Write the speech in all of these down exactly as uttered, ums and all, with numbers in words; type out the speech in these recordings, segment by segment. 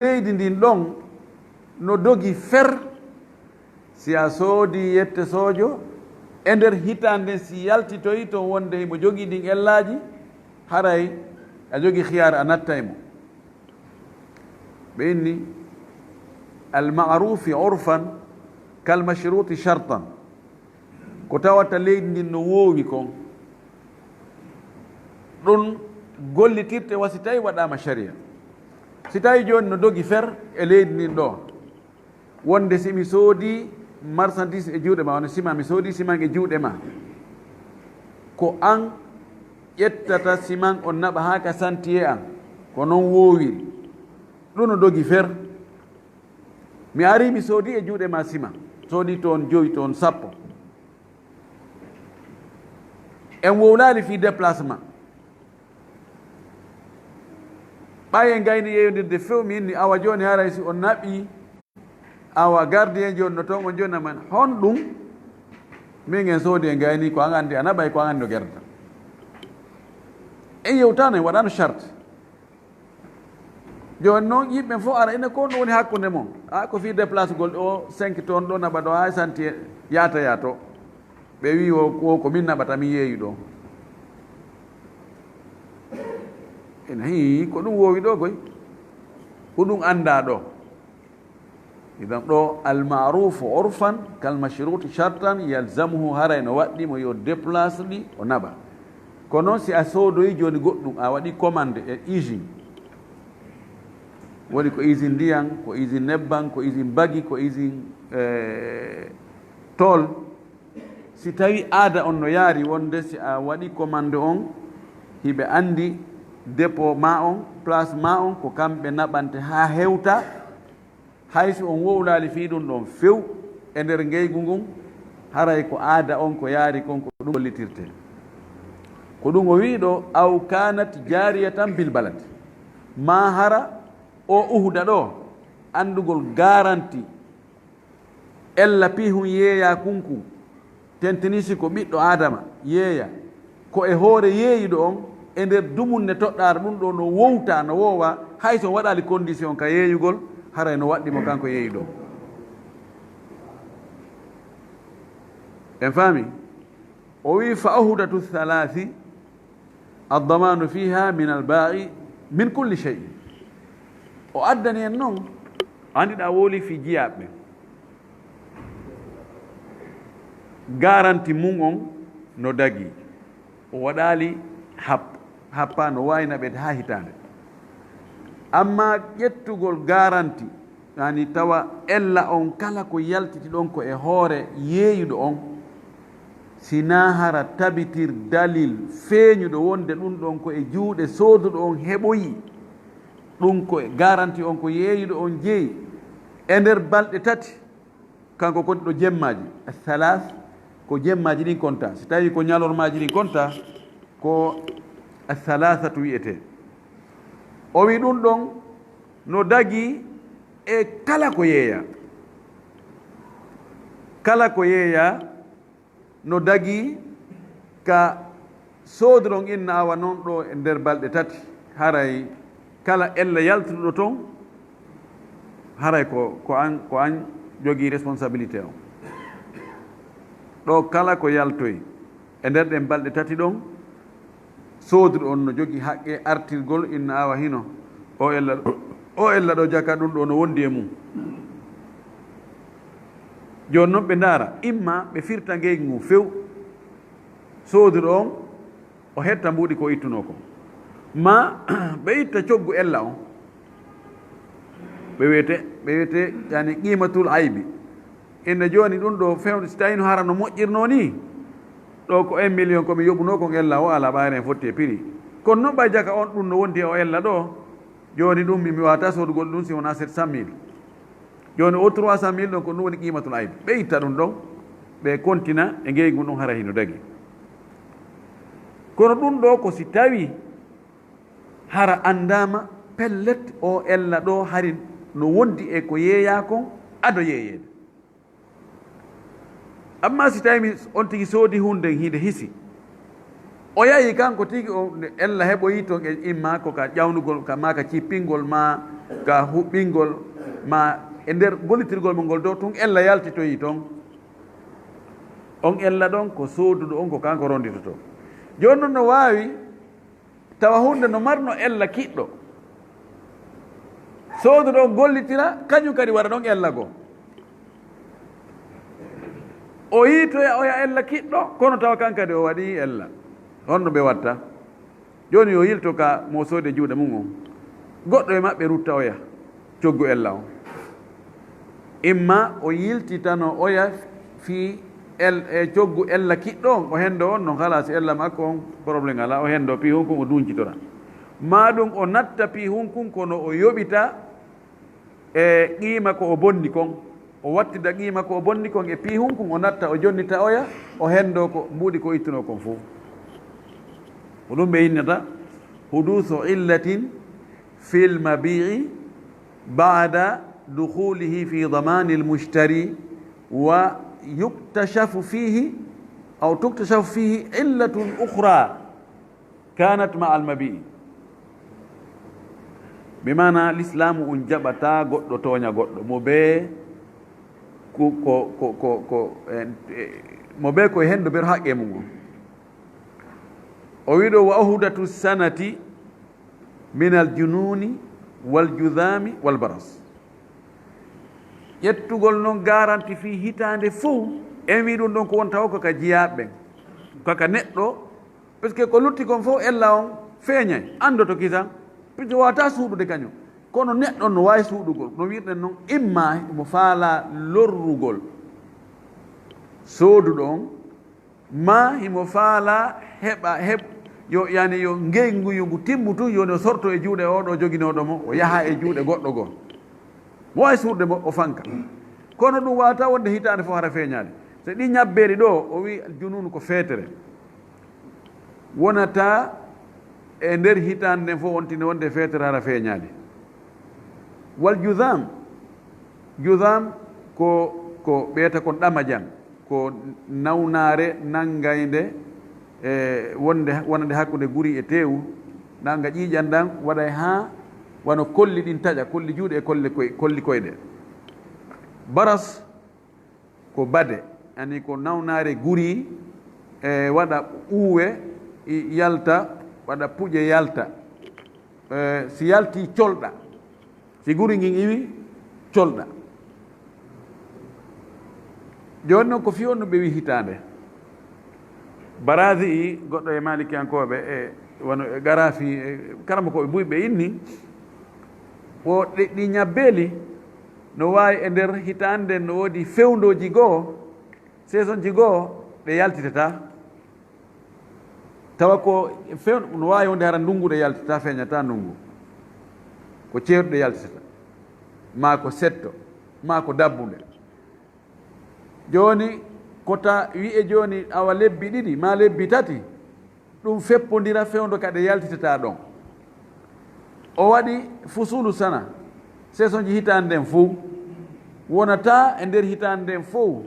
leydi ndin ɗon no dogi fer. Si a soodi yette soojo, e nder hitaande nden, si yaltitoyi toon wonde himo jogii ɗin ellaaji, haray a jogii khiyaar a natta e mo. Ɓe inni, al ma'rufi urfan kal mashruti shartan. Ko tawata leydi ndin no woowi kon, ɗum gollitirte wa si tawi waɗaama sharia. Si tawi jooni no dogi fer e leydi ndin ɗo, wonde si mi soodi marchandise e juuɗe ma, wano siman, mi soodi siman e juuɗe ma, ko an ƴettata siman on naɓa haa ka santiye an, ko non woowiri. Ɗum no dogi fer. Mi ari mi soodi e juuɗe ma siman, soodi toon joyi, toon sappo. En wowlaali fii déplacement. Ɓay en gayni yeeyondirde few, mi inni, awa jooni haray si on naɓi, awa gardien jooni no toon, on jooni amen, honɗum? Min en soodi en gayni, ko an anndi a naɓay, ko an anndi no gerdata. En yewtaano, en waɗaano charte. Jooni noon, yimɓe fof ara, ina ko ɗum woni hakkunde mon. A, ko fii déplacegol ɗo cinq tonnes ɗo naɓa ɗo, haa santi yaata yaato. Ɓe wii o, ko, ko min naɓata, min yeeyu ɗo. Ina hii, ko ɗum woowi ɗo koy. Ko ɗum anndaa ɗo. Idan ɗo, al ma'rufu urfan kal mashruti shartan yalzamuhu, haray no waɗɗi mo yo déplace ɗi o naɓa. Kono noon si a soodoyi jooni goɗɗum, a waɗi commande e usine, woni ko usine ndiyan, ko usine nebban, ko usine bagi, ko usine, eh, tol. Si tawi aada on no yaari wonde si a waɗi commande on, hiɓe anndi dépôt ma on, place ma on, ko kamɓe naɓante haa hewta, hay si on wowlaali fii ɗum ɗon few e nder ngeygu ngun, haray ko aada on ko yaari kon ko ɗum gollitirte. Ko ɗum o wii ɗo, aw kanat jariyatan bil balad. Ma hara o uhuda ɗo, anndugol garanti ella pihun yeeya kun kun, tentinii si ko ɓiɗɗo Aadama yeeya, ko e hoore yeeyuɗo on, e nder dumunne toɗɗaare ɗum ɗo no wowta, no woowa, hay so waɗaali condition ka yeeyugol, haray no waɗɗi mo kanko yeeyuɗo. En faami? O wii, fa uhudatu thalathi addamanu fiha min alba'i min kulli shay'in. O addani en noon, anndi ɗa wowli fii jiyaaɓe ɓen. Garanti mum on no dagii. O waɗaali hap-, happa no waawi naɓeede haa hitaande. Amma ƴettugol garanti, yani tawa ella on kala ko yaltiti ɗon ko e hoore yeeyuɗo on, si naa hara tabitir dalil feeñuɗo wonde ɗum ɗon ko e juuɗe sooduɗo on heɓoyi, ɗum ko e garanti on ko yeeyuɗo on jeyi e nder balɗe tati, kanko koni ɗo jemmaaji, athalath, ko jemmaaji ɗin konta. Si tawi ko ñalormaaji ɗin konta, ko athalasatu wi'etee. O wi ɗum ɗon no dagii e kala ko yeeya. Kala ko yeeya no dagii ka sooduɗon inna awa noon ɗo e nder balɗe tati, haray kala ella yaltuɗo ton, haray ko, ko an, ko an jogii responsabilité on. Ɗo kala ko yaltoyi e nder ɗen balɗe tati ɗon, sooduɗo on no jogii haqqe artirgol inna awa hino, o ella, o ella ɗo jaka ɗum ɗo no wondi e mum. Jooni noon ɓe ndaara, imma ɓe firta ngeygu ngun few, sooduɗo on, o hetta mbuuɗi ko ittunoo kon. Ma ɓe itta coggu ella on. Ɓe wiyete, ɓe wiyete, yani, qiimatul aybi. Inne jooni ɗum ɗo fewde, si tawii no hara no moƴƴirnoo nii, ɗo ko un million ko mi yoɓunoo kon ella o alaa ɓayre en fotti e prix. Kono noon ɓay jaka on ɗum no wondi e o ella ɗo, jooni ɗum mi, mi waawataa soodugol ɗum si wonaa sept cent mille. Jooni o trois cent mille ɗon ko ɗum woni qiimatul aybi. Ɓe itta ɗum ɗon, ɓe kontina e ngeygu ɗum hara hino dagi. Kono ɗum ɗo ko si tawii hara anndaama pellet o ella ɗo hari no wondi e ko yeeyaa kon ado yeeyeede. Amma si tawii mi on tigi soodi huunde hinde hisi, O yahi kanko tigi, o ella heɓoyi toon e imma ko ka ƴawnugol, ka, ma ka cippingol, ma ka huɓɓingol, ma e nder gollitirgol mo ngol dow tun ella yaltitoyi toon. On ella ɗon ko sooduɗo on, ko kanko ronditoto. Jooni non no waawi tawa huunde no marno ella kiɗɗo. Sooduɗo on gollitira, kañum kadi waɗa ɗon ella goo. O yiitoya oya ella kiɗɗo, kono tawa kan kadi o waɗi ella. Honno ɓe watta? Jooni yo yilto ka mo soodi e juuɗe mum on. Goɗɗo e maɓɓe rutta oya coggu ella on. Imma o yiltitano oya fii el-, e coggu ella kiɗɗo on, o hendo on non, halas, ella makko on, problème alaa, o hendo pii hunkun o duñcitora. Maa ɗum o natta pii hunkun kono o yoɓita e qiima ko o bonni kon, o wattida qiima ko o bonni kon e pii hunkun, o natta, o jonnita oya, o hendo ko mbuuɗi ko ittunoo kon fof. Ko ɗum ɓe innata huduusu illatin fil mabi'i ba'da dukhulihi fi damani al mushtari, wa yuktashafu fihi, aw tuktashafu fihi illatun ukhra kanat ma al mabi'i. Bi maana, lislaamu on jaɓata goɗɗo tooña goɗɗo. Mo bee ko, ko, ko, ko, ko, eh, eh, mo bee ko e hendo ber haqqe mum on. O wiɗo wa uhdatu sanati min al jununi wal judami wal baras. Ƴettugol non garanti fii hitaande fof, en wi ɗum ɗon ko wonta o ko ka jiyaaɓe ɓen, ko ka neɗɗo, parce que ko lutti kon fof ella on feeñay, anndoto kisa, parce que wata suuɗude kañum. Kono neɗɗo on no waawi suuɗugol, no wirɗen non, imma mo faala lorrugol sooduɗo on, ma himo faala heɓa, heɓ-, yo, yani, yo ngeyngu yo ngu timmu tun, yo no sorto e juuɗe oo ɗoo joginooɗo mo, o yaha e juuɗe goɗɗo goo. Mo waawi suuɗude mo, o fanka. Kono ɗum waawata wonde hitaande fof hara feeñaali. So ɗi ñabbeeli ɗoo, o wi'i jununu ko feetere. Wonata e nder hitaande nden fof on tini wonde feetere hara feeñaali. Wal judam, judam ko, ko ɓeeta kon ɗamajan. Ko nawnaare nanngaynde, e, wonde, wonande hakkunde guri e teewu, nannga ƴiiƴan ɗan, waɗay haa wano kolli ɗin taƴa, kolli juuɗe e kolle koy-, kolli koyɗe. Baras ko bade, yani ko nawnaare guri, e, waɗa uuwe, i-, yalta, waɗa puƴe yalta. E, si yalti colɗa. Si guri ngin iwi, colɗa. Jooni non ko fii on no ɓe wi'i hitaande. Barazi'i, goɗɗo e Maalikiyankooɓe, e wano e Garaafi, e karamokooɓe buy ɓe inni, o ɗe, ɗi ñabbeeli no waawi e nder hitaande nden no woodi fewndooji goo, saisonji goo, ɗe yaltitataa. Tawa ko few-, no waawi wonde hara ndunngu ɗe yaltata, feeñata ndunngu. Ko ceeɗu ɗe yaltata, maa ko setto, maa ko dabbunde. Jooni, ko ta wi'e jooni awa lebbi ɗiɗi, maa lebbi tati, ɗum feppondira fewndo ka ɗe yaltitata ɗon. O waɗi fusulu sana, saisonji hitaande nden fow. Wonata e nder hitaande nden fow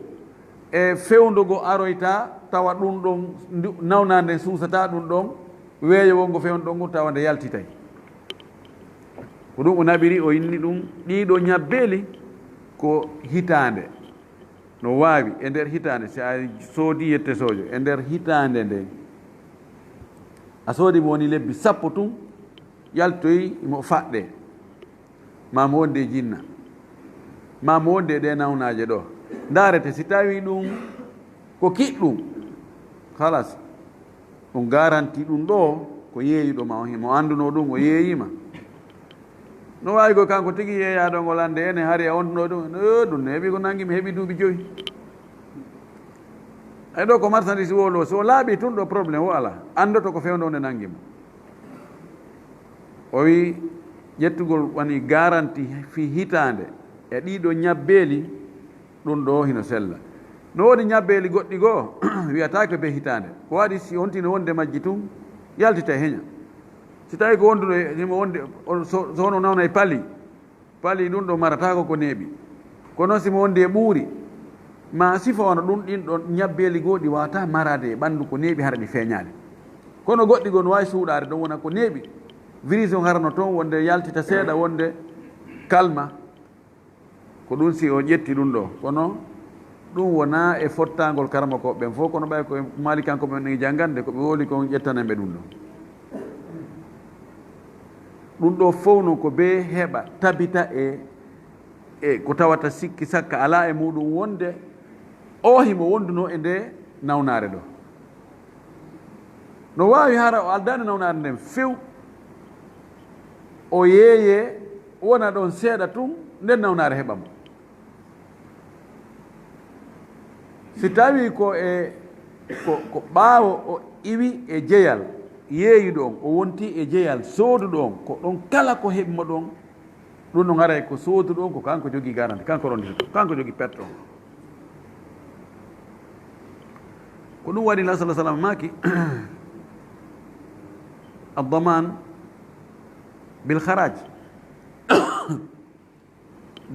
e fewndo go aroyta tawa ɗum ɗon ndu-, nawnaande nden suusata ɗum ɗon, weeyo wongo fewndo ɗon ngun tawa nde yaltitay. Ko ɗum o naɓiri, o inni ɗum ɗiɗo ñabbeeli ko hitaande. No waawi e nder hitaande, si a soodi yette sojo, e nder hitaande nden, a soodi mo woni lebbi sappo tun, yaltoyi mo faɗɗe, ma mo wondi e jinna, ma mo wondi e ɗe nawnaaje ɗo. Ndaarete, si tawi ɗum ko kiɗɗum, halas, ɗum garanti ɗum ɗo, ko yeeyuɗo ma on, himo anduno ɗum, o yeeyima. No waawi ko kanko tigi yeeyaaɗo ngol, annde ene hari a wontuno ɗum, "Eh, ɗum ne heɓi ko nangi mi heɓi duuɓi joyi." Ay ɗo ko marchandise wo ɗo, so laaɓi tun ɗo problème wo alaa. Anndoto ko fewndo nde nangi mo. O wi ƴettugol woni garanti fii hitaande e ɗiɗo ñabbeeli, ɗum ɗo hino sella. No woodi ñabbeeli goɗɗi goo, wiyataake be hitaande. Ko waɗi si on tino wonde majji tun, yaltita e heña. Si tawi ko wonduɗo e, himo wonde, on so, so hono nawna e pali, pali ɗum ɗo marataako ko neeɓi. Kono si mo wonde e ɓuuri, ma sifa wano ɗum ɗin ɗon ñabbeeli goo ɗi waata maraade e ɓanndu ko neeɓi hara ɗi feeñaali. Kono goɗɗi goo no waawi suuɗaade ɗon, wona ko neeɓi. Virus on harano toon wonde yaltita seeɗa, wonde kalma. Ko ɗum si o ƴetti ɗum ɗo. Kono ɗum wonaa e fottaangol karamokooɓe ɓen fof, kono ɓay ko e Maalikanko ɓen ɗi janngande, ko ɓe wowli kon ƴettanen ɓe ɗum ɗo. Ɗum ɗo fof no ko bee heɓa tabita e, e ko tawata sikki sakka alaa e muɗum wonde o himo wonduno e nde nawnaare ɗo. No waawi hara o aldaani nawnaare nden few, o yeeyee, wona ɗon seeɗa tun, nden nawnaare heɓa mo. Si tawii ko e, ko, ko ɓaawo o iwi e jeyal yeeyuɗo on, o wonti e jeyal sooduɗo on, ko ɗon kala ko heɓi mo ɗon, ɗum ɗon haray ko sooduɗo on, ko kanko jogii garanti, kanko ronditoto, kanko jogii perte on. Ko ɗum waɗi Nulaaɗo sallallahu alaihi wasallam maaki, "Ad-daman bil kharaj."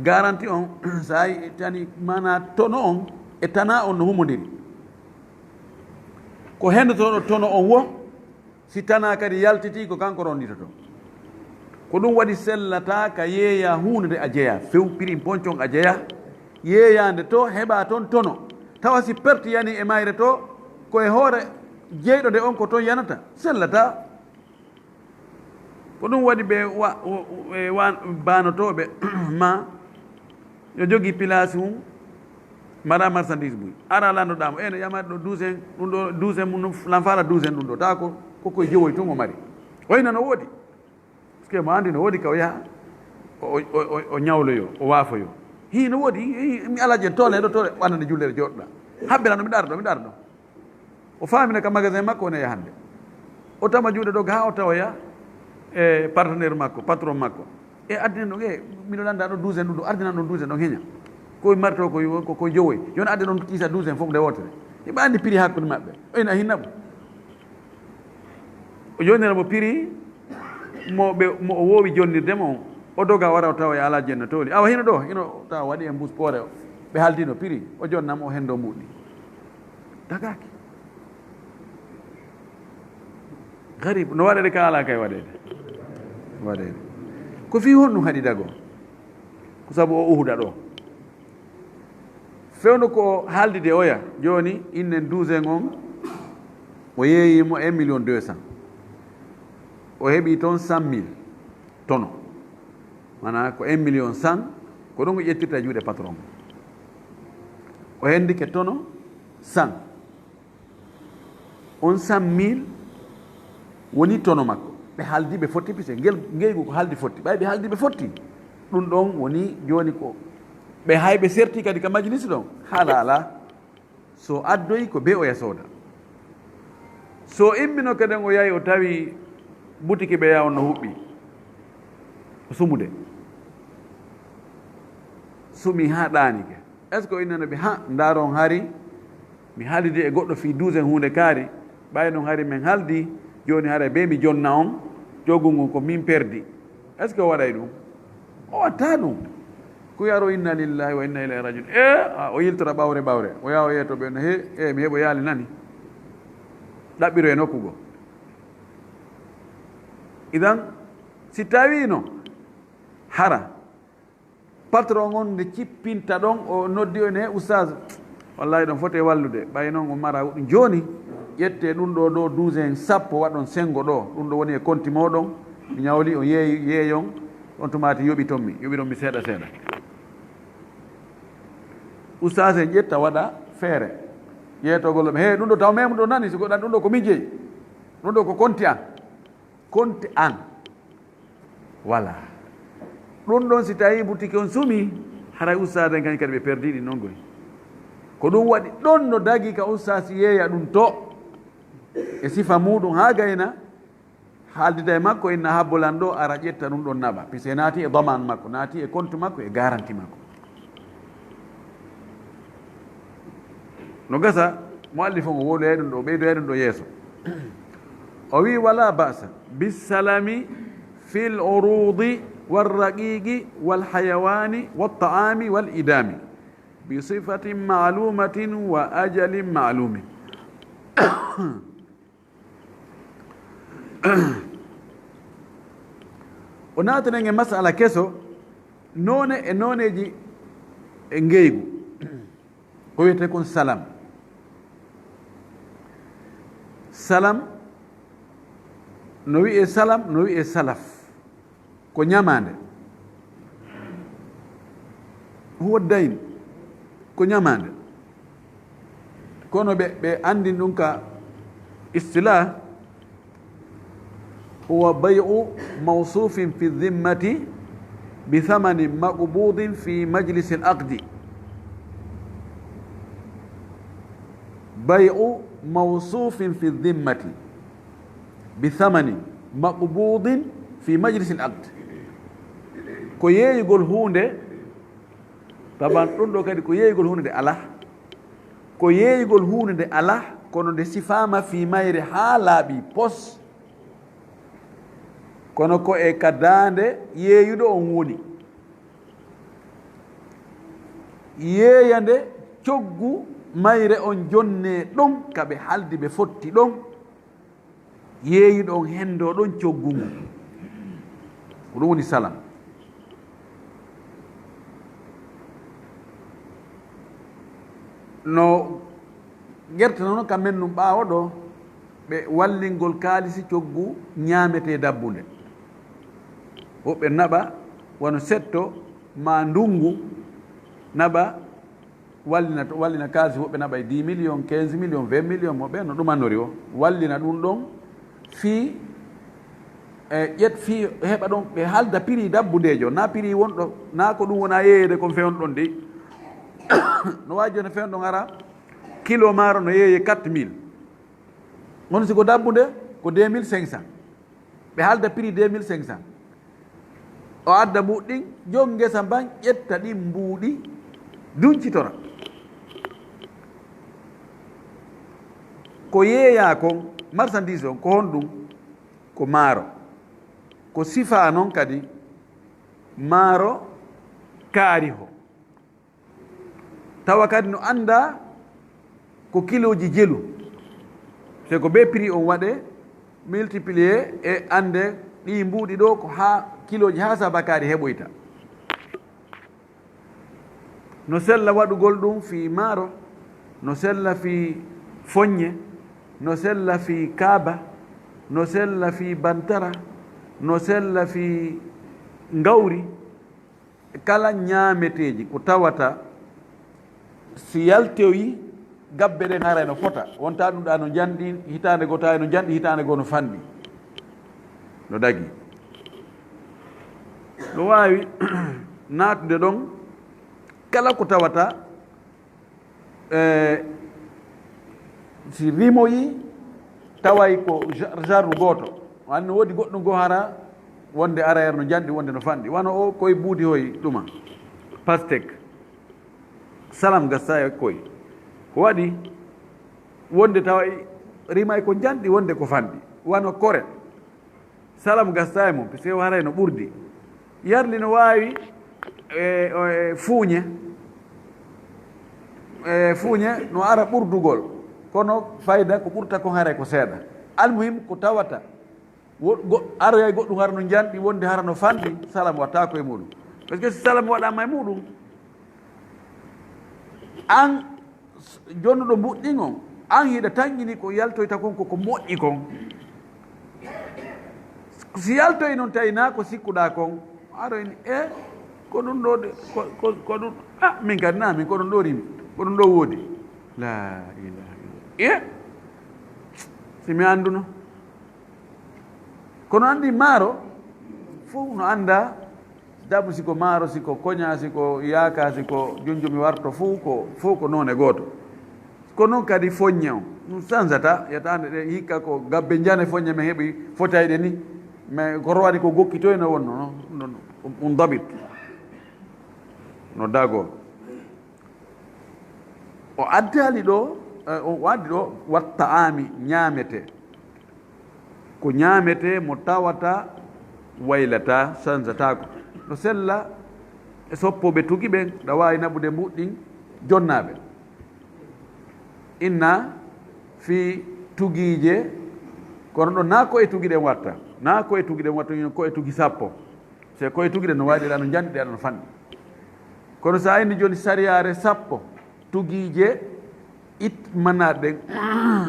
Garanti on, so a tani, maanaa tono on e tana on no humondiri. Ko hendotooɗo tono on wo, si tana kadi yaltitii, ko kanko ronditoto. Ko ɗum waɗi sellataa ka yeeya huunde nde a jeyaa. Few pirin poncon a jeyaa. Yeeyaande to, heɓa toon tono. Tawa si perti yani e mayre to, ko e hoore jeyɗo nde on ko toon yanata. Sellataa. Ko ɗum waɗi ɓe wa-, wa-, e wa-, baanotooɓe ma, yo jogii pilaasi mum, mara marchandise mum. Ara landoɗaa mo, ene yamari ɗo douze en, ɗum ɗo douze en mum, lan faala douze en ɗum ɗo. Tawa ko, ko koye jowoy tun o mari. O hino no woodi. Parce que mo anndi no woodi ka o yaha, o, o, o, o, o ñawloyo, o waafoyo. Hii no woodi, hii, mi alaa jen, toole ɗo, toole, wannande jullere jooɗoɗaa. Habbira no mi ɗara ɗo, mi ɗara ɗo. O faamina ka magasin makko woni e yahande. O tama juuɗe ɗo haa o tawoya e partenaire makko, patron makko. E addinen ɗon, e, miɗo landa ɗo douze en ɗum ɗo, addinan ɗon douze en ɗon heña. Ko marto ko, ko, ko jowoy. Yon adde ɗon kiisa douze en fof nde wootere. Hiɓe anndi prix hakkunde maɓɓe. O ina hinna mo. O jonnira mo prix mo ɓe, mo o woowi jonnirde mo on. O doga wara o tawa e alaa jenna tooli. Awa hino ɗo, hino tawa waɗi e mbus poore o. Ɓe haldino prix. O jonna mo o hendo mbuɗi. Dagaaki. Garib, no waɗede ka alaa kay waɗede. Waɗede. Ko fii honɗum haɗi dago? Ko sabu o uhuda ɗo. Fewndo ko haaldude oya, jooni innen douze en on, o yeeyi mo un million deux cent. O heɓi toon cent mille tono. Maanaa ko un million cent, ko ɗum o ƴettirta e juuɗe patron. O hendike tono cent. On cent mille woni tono makko. Ɓe haaldi ɓe fotti, puisque ngel ngeygu ko haaldi fotti. Ɓay ɓe haaldi ɓe fotti. Ɗum ɗon woni jooni ko ɓe hay ɓe serti kadi ka majlis ɗon. Haala alaa. So addoyi ko be oya sooda. So immino kadi o yahi o tawi butiki ɓe yaa on no huɓɓi. O sumude. Sumi haa ɗaanike. Est-ce que o innano ɓe, "Ha, ndaaron hari, mi haalidi e goɗɗo fii douze huunde kaari, ɓay non hari men haaldi, jooni haray bee mi jonna on, jogu ngun ko min perdi." Est-ce que o waɗay ɗum? O watta ɗum. Ko yaro, "Inna lillahi wa inna ilayhi rajiun." E, a, o yiltora ɓawre ɓawre. O yaha o yeeto ɓe no, "He, e, mi heɓo yaali nani." Ɗaɓɓiro e nokku goo. Idan, si tawiino hara patron on nde cippinta ɗon, o noddi o ne, "Ustaz, wallahi ɗon foti e wallude. Ɓay non on mara ɗum jooni, ƴette ɗum ɗo, ɗo douze en sappo waɗon sengo ɗo. Ɗum ɗo woni e konti mooɗon. Mi ñawli on yeeyi, yeeyon. On tumaati yoɓiton mi, yoɓiron mi seeɗa seeɗa." Ustaz en ƴetta waɗa feere. Yeetogol ɗum, "He, ɗum ɗo taw memu ɗo nani, si goɗɗan ɗum ɗo ko min jeyi. Ɗum ɗo ko konti an." Konti an. Wala. Ɗum ɗon si tawi butiki on sumi, haray ustaas en kañ kadi ɓe perdi ɗi non goy. Ko ɗum waɗi ɗon no dagi ka ustaas yeeya ɗum to. E sifa muɗum haa gayna, haaldida e makko inna habbolan ɗo ara ƴetta ɗum ɗon naɓa. Puisque naati e daman makko, naati e compte makko, e garanti makko. No gasa, muallif on o wowloyay ɗum ɗo, o ɓeydoyay ɗum ɗo yeeso. O wi, "Wala ba'sa bisalami fil urudi warraqiqi wal hayawani wat ta'ami wal idami bi sifatin ma'lumatin wa ajalin ma'lumin." O naatanen e masala keso, noone e nooneeji e ngeygu. Ko wiyetee kon salam. Salam, no wiyee salam, no wiyee salaf. Ko ñamaande. Huwa dayn. Ko ñamaande. Kono ɓe, ɓe anndin ɗum ka istilah, huwa bay'u mawsufin fi dhimmati bi thamanin maqbudin fi majlisil aqdi. Bay'u mawsufin fi dhimmati bi thamanin maqbudin fi majlisil aqd. Ko yeeyugol huunde, taban ɗum ɗo kadi ko yeeyugol huunde nde alaa. Ko yeeyugol huunde nde alaa, kono nde sifaama fii mayre haa laaɓi pos. Kono ko e ka daande yeeyuɗo on woni. Yeeyande coggu mayre on jonnee ɗon ka ɓe haldi ɓe fotti ɗon. Yeeyuɗo on henndoo ɗon coggu ngun. Ko ɗum woni salam. No gerte noon ka men num ɓaawo ɗo, ɓe wallingol kaalisi coggu ñaametee dabbunde. Woɓɓe naɓa wano setto maa ndungu naɓa wallina to, wallina kaalisi, woɓɓe naɓa e dix millions, quinze millions, vingt millions, mo ɓe no ɗumannori o. Wallina ɗum ɗon fii, e, ƴet fii heɓa ɗon, ɓe haalda prix dabbundeejo, na prix wonɗo, na ko ɗum wona yeeyeede kon fewndo ɗon dey. No waaji jooni fewndo ɗon ara, kilo maaro no yeeyee quatre mille. Kono si ko dabbunde, ko deux mille cinq cents. Ɓe haalda prix deux mille cinq cents. O adda mbuuɗi ɗin, joom ngesa mban ƴetta ɗin mbuuɗi, duncitora. Ko yeeyaa kon, marchandise on, ko honɗum? Ko maaro. Ko sifaa non kadi maaro kaariho. Tawa kadi no anndaa ko kilooji jelu. Se ko bee prix on waɗee, multiplier e annde ɗii mbuuɗi ɗo ko haa kilooji haa sabakaari heɓoyta. No sella waɗugol ɗum fii maaro, no sella fii foññe, no sella fii kaaba, no sella fii bantara, no sella fii ngawri. Kala ñaameteeji ko tawata si yaltoyi gabbe ɗen haray no fota, wonta ɗum ɗa no njanɗi hitaande goo, tawi no njanɗi hitaande goo no fanɗi, no dagi. No waawi naatude ɗon kala ko tawata E, si rimoyi, taway ko ja-, jarru gooto. Anndi woodi goɗɗum goo hara wonde arayre no njanɗi, wonde no fanɗi. Wano o koye buudi hoy ɗuma. Pastèque. Salam gassa e koye. Ko waɗi wonde taway rimay ko njanɗi, wonde ko fanɗi. Wano kore. Salam gasta e mum, parce que o haray no ɓurdi. Yarli no waawi, e, o, e, fuuñe. E, fuuñe no ara ɓurdugol. Kono fayda ko ɓurta kon haray ko seeɗa. Almuhim ko tawata. Wo-, go-, aroyay goɗɗum hara no njanɗi wonde hara no fanɗi, salam wattaako e muɗum. Parce que si salam waɗaama e muɗum, an jonnuɗo mbuɗɗin on, an hiɗa tanƴini ko yaltoyta kon koko moƴƴi kon. Si yaltoyi noon tawi naa ko sikkuɗaa kon, aroyni, e, ko ɗum ɗo de, ko, ko, ko ɗum, a, min kadi naa min ko ɗum ɗo rimi, ko ɗum ɗo woodi. La ilaha illallah. E, si mi annduno. Kono anndi maaro, fof no annda, dabu si ko maaro, si ko koña, si ko yaaka, si ko junjumi warto, fof ko, fof ko noone gooto. Ko noon kadi foññe on, ɗum sansata, yataande ɗe hikka ko gabbe njane foññe men heɓi fotayɗe ni, mais ko rowani ko gokkitoy no wonno, no, no, no, ɗum, ɗum dabit. No dago. O addaali ɗo, eh, o addi ɗo, watta aami ñaamete. Ko ñaametee mo tawata waylataa, sanzataako. No sella e soppooɓe tugi ɓen, ɗa waawi naɓude mbuɗɗin jonnaaɓe. Inna fii tugiije Kono ɗo na ko e tugi ɗen watta, na ko e tugi ɗen watta, ko e tugi sappo. Se ko e tugi ɗen no waɗi ɗa no jandi ɗe no fanni. Kono sa indi joni sariyaare sappo tugiije it-, mannaɗe ɗen,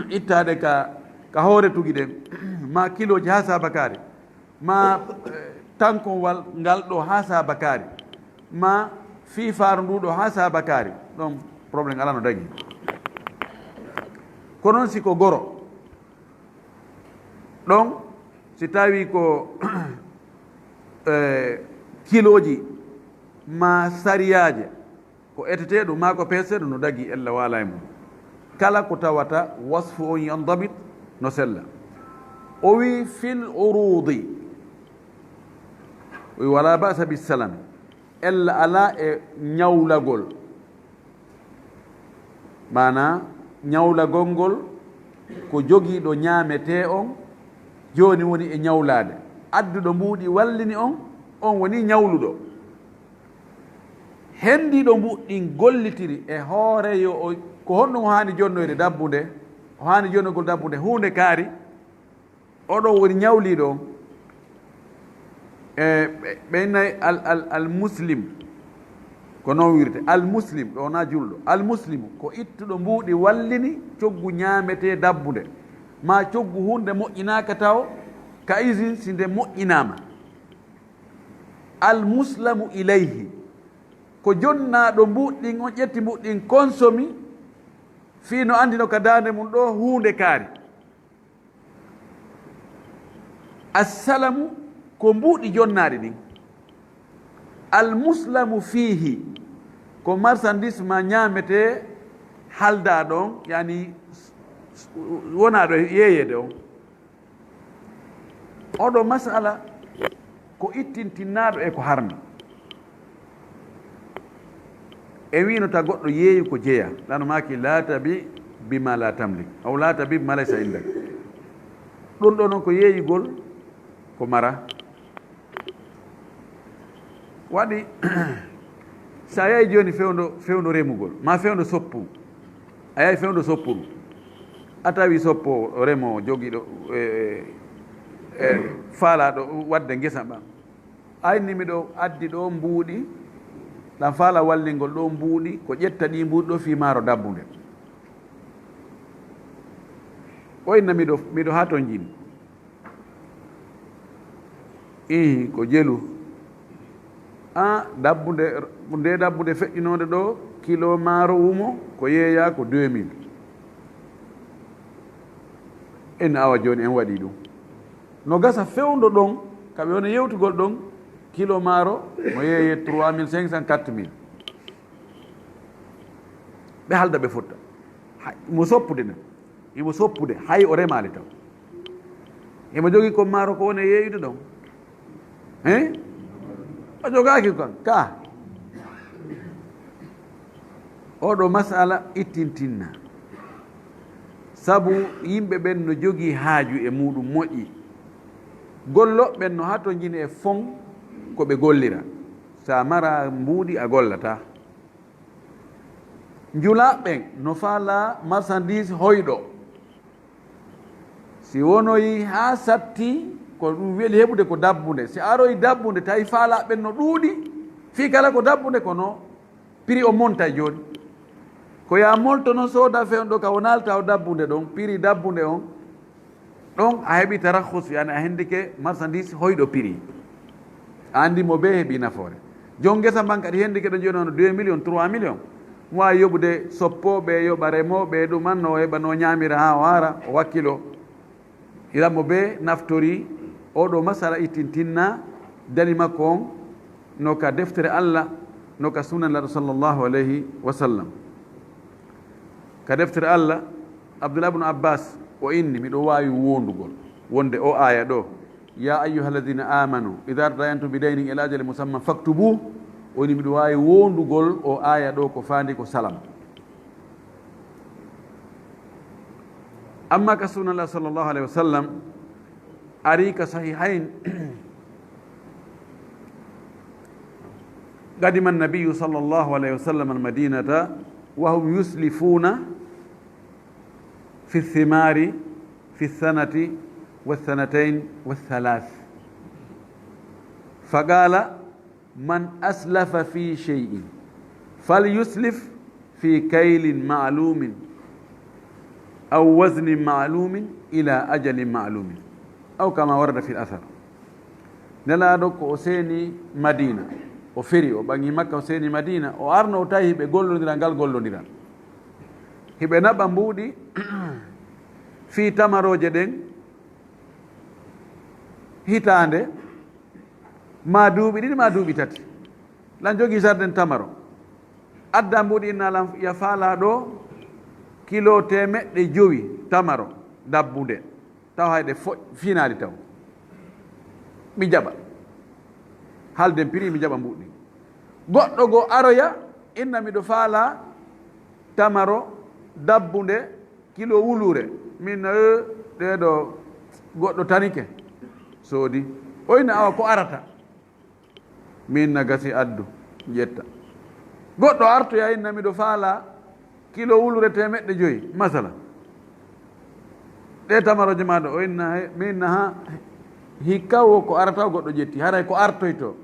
ittaɗe ka, ka hoore tugi ɗen, ma kilooji ha sabakaari, ma, eh, tankowal ngal ɗo ha sabakaari, ma fiifaaru ndu ɗo ha sabakaari, ɗon problème ala no dagi. Kono non si ko goro, ɗon si tawi ko, eh, kilooji ma sariyaaje, ko eteteeɗo ma ko peeseeɗo no dagi ella wala e mum. Kala ko tawata wasfu on yandabit no sella. O wi fil urudi, o wi wala ba'sa bis salami, ella ala e ñawlagol. Maana ñawlagol ngol ko jogiiɗo ñaametee on, jooni woni e ñawlaade. Adduɗo mbuuɗi wallini on, on woni ñawluɗo. Hendiiɗo mbuuɗi ɗin gollitiri e hoore yo o, ko honɗum o haani jonnoyde dabbunde, o haani jonnogol dabbunde huunde kaari, oɗo woni ñawliiɗo on. E, ɓe, ɓe innayi al, al, al muslim, ko non wirte, al muslim, ɗo na julɗo. Al muslimu, ko ittuɗo mbuuɗi wallini coggu ñaametee dabbunde, ma coggu huunde moƴƴinaaka taw, ka isin si nde moƴƴinaama. Al muslamu ilayhi, ko jonnaaɗo mbuuɗi ɗin, on ƴetti mbuuɗi ɗin, konsomi, fii no anndino ka daande mum ɗo huunde kaari. Assalamu ko mbuuɗi jonnaaɗi ɗin. Al muslamu fiihi ko marchandise ma ñaametee haldaa ɗon, yani wonaa ɗo yeeyeede on. Oɗo masala ko ittintinnaaɗo e ko harmi. E wino ta goɗɗo yeeyu ko jeya, lano maaki la tabi bima la tamlik, aw la tabi bima laysa indak. Ɗum ɗo noon ko yeeyugol ko mara. Waɗi, so a yahi jooni fewndo, fewndo remugol, ma fewndo soppu, a yahi fewndo soppuru, a tawi soppo remo jogiiɗo, e, e, faalaaɗo waɗde ngesa ba. Ayni miɗo addi ɗo mbuuɗi, ɗan faala wallingol ɗo mbuuɗi, ko ƴetta ɗi mbuuɗi ɗo fii maaro dabbunde. O inna miɗo, miɗo hatonjini. Ii, ko jelu. A, dabbunde, nde dabbunde feƴƴinoonde ɗo, kilo maaro wumo, ko yeeyaa ko deux mille. En awa jooni en waɗii ɗum. No gasa fewndo ɗon, ka ɓe woni yewtugol ɗon, kilo maaro no yeeyee trois mille cinq cents, quatre mille. Ɓe halda ɓe fotta. Hay, mo soppude nen. Himo soppude, hay o remaali taw. Himo jogii kon maaro ko woni e yeeyude ɗon. Hein? O jogaaki kon, ka. Oɗo masala ittintinna. Sabu yimɓe ɓen no jogii haaju e muuɗum moƴƴi. Golloɓe ɓen no hatonjini e fon ko ɓe gollira. Sa mara mbuuɗi a gollata. Njulaaɓe ɓen no faalaa marchandise hoyɗo. Si wonoyi haa satti, ko ɗum weli heɓude ko dabbunde. Si aroyi dabbunde, tawi faalaaɓe ɓen no ɗuuɗi, fii kala ko dabbunde, kono prix o montay jooni. Ko yaa molto noon sooda fewndo ka o naalta o dabbunde ɗon, prix dabbunde on, ɗon a heɓi tarakhus, yani a hendike marchandise hoyɗo prix. A anndi mo bee heɓi nafoore. Jon ngesa man kadi hendike ɗo jooni on deux millions, trois millions. Mo waawi yoɓude soppooɓe, yoɓa remooɓe, ɗum an no o heɓa no ñaamira haa o haara, o wakkilo. Ila mo bee naftori oɗo masala ittintinna dali makko on no ka deftere Allah, no ka sunan Laɗo sallallahu alayhi wa sallam. Ka deftere Allah, Abdullah ibn Abbas o inni, miɗo waawi wondugol wonde o aya ɗo, "Ya ayyuha alladhina amanu, idha tadayantum bidaynin ila ajalin musamman faktubu." O inni, miɗo waawi wondugol o aya ɗo ko faandi ko salam. Amma ka sunan Allah sallallahu alayhi wa sallam, ari ka sahihayn, قدم النبي صلى الله عليه وسلم المدينة وهم يسلفون في الثمار في السنة والثنتين والثلاث. فقال: من أسلف في شيء فليسلف في كيل معلوم أو وزن معلوم إلى أجل معلوم، أو كما ورد في الأثر. Nelaaɗo ko o seeni Madiina, o feri, o ɓaŋi Makka, o seeni Madiina, o arno, o tawi hiɓe gollondira ngal gollondiral. Hiɓe naɓa mbuuɗi fii tamarooje ɗen hitaande, maa duuɓi ɗiɗi, maa duuɓi tati. Lan jogii sarden tamaro. Adda mbuuɗi, inna lan ya faalaa ɗoo kilo teemeɗɗe jowi tamaro dabbunde. Taw hayde fo-, finaali taw. Mi jaɓa. Haalden prix, mi jaɓa mbuuɗi. Goɗɗo goo aroya, inna miɗo faalaa tamaro dabbunde kilo wuluure. Min na, eh, ɗee ɗoo goɗɗo tanike. Soodi. O inna awa ko arata. Min na gasi addu, ƴetta. Goɗɗo artoya inna miɗo faalaa kilo wuluure teemeɗɗe jowi, masala. Ɗee tamarooje maa ɗoo, o inna he-, min na ha, hikka wo ko arata o goɗɗo ƴetti, haray ko artoyto.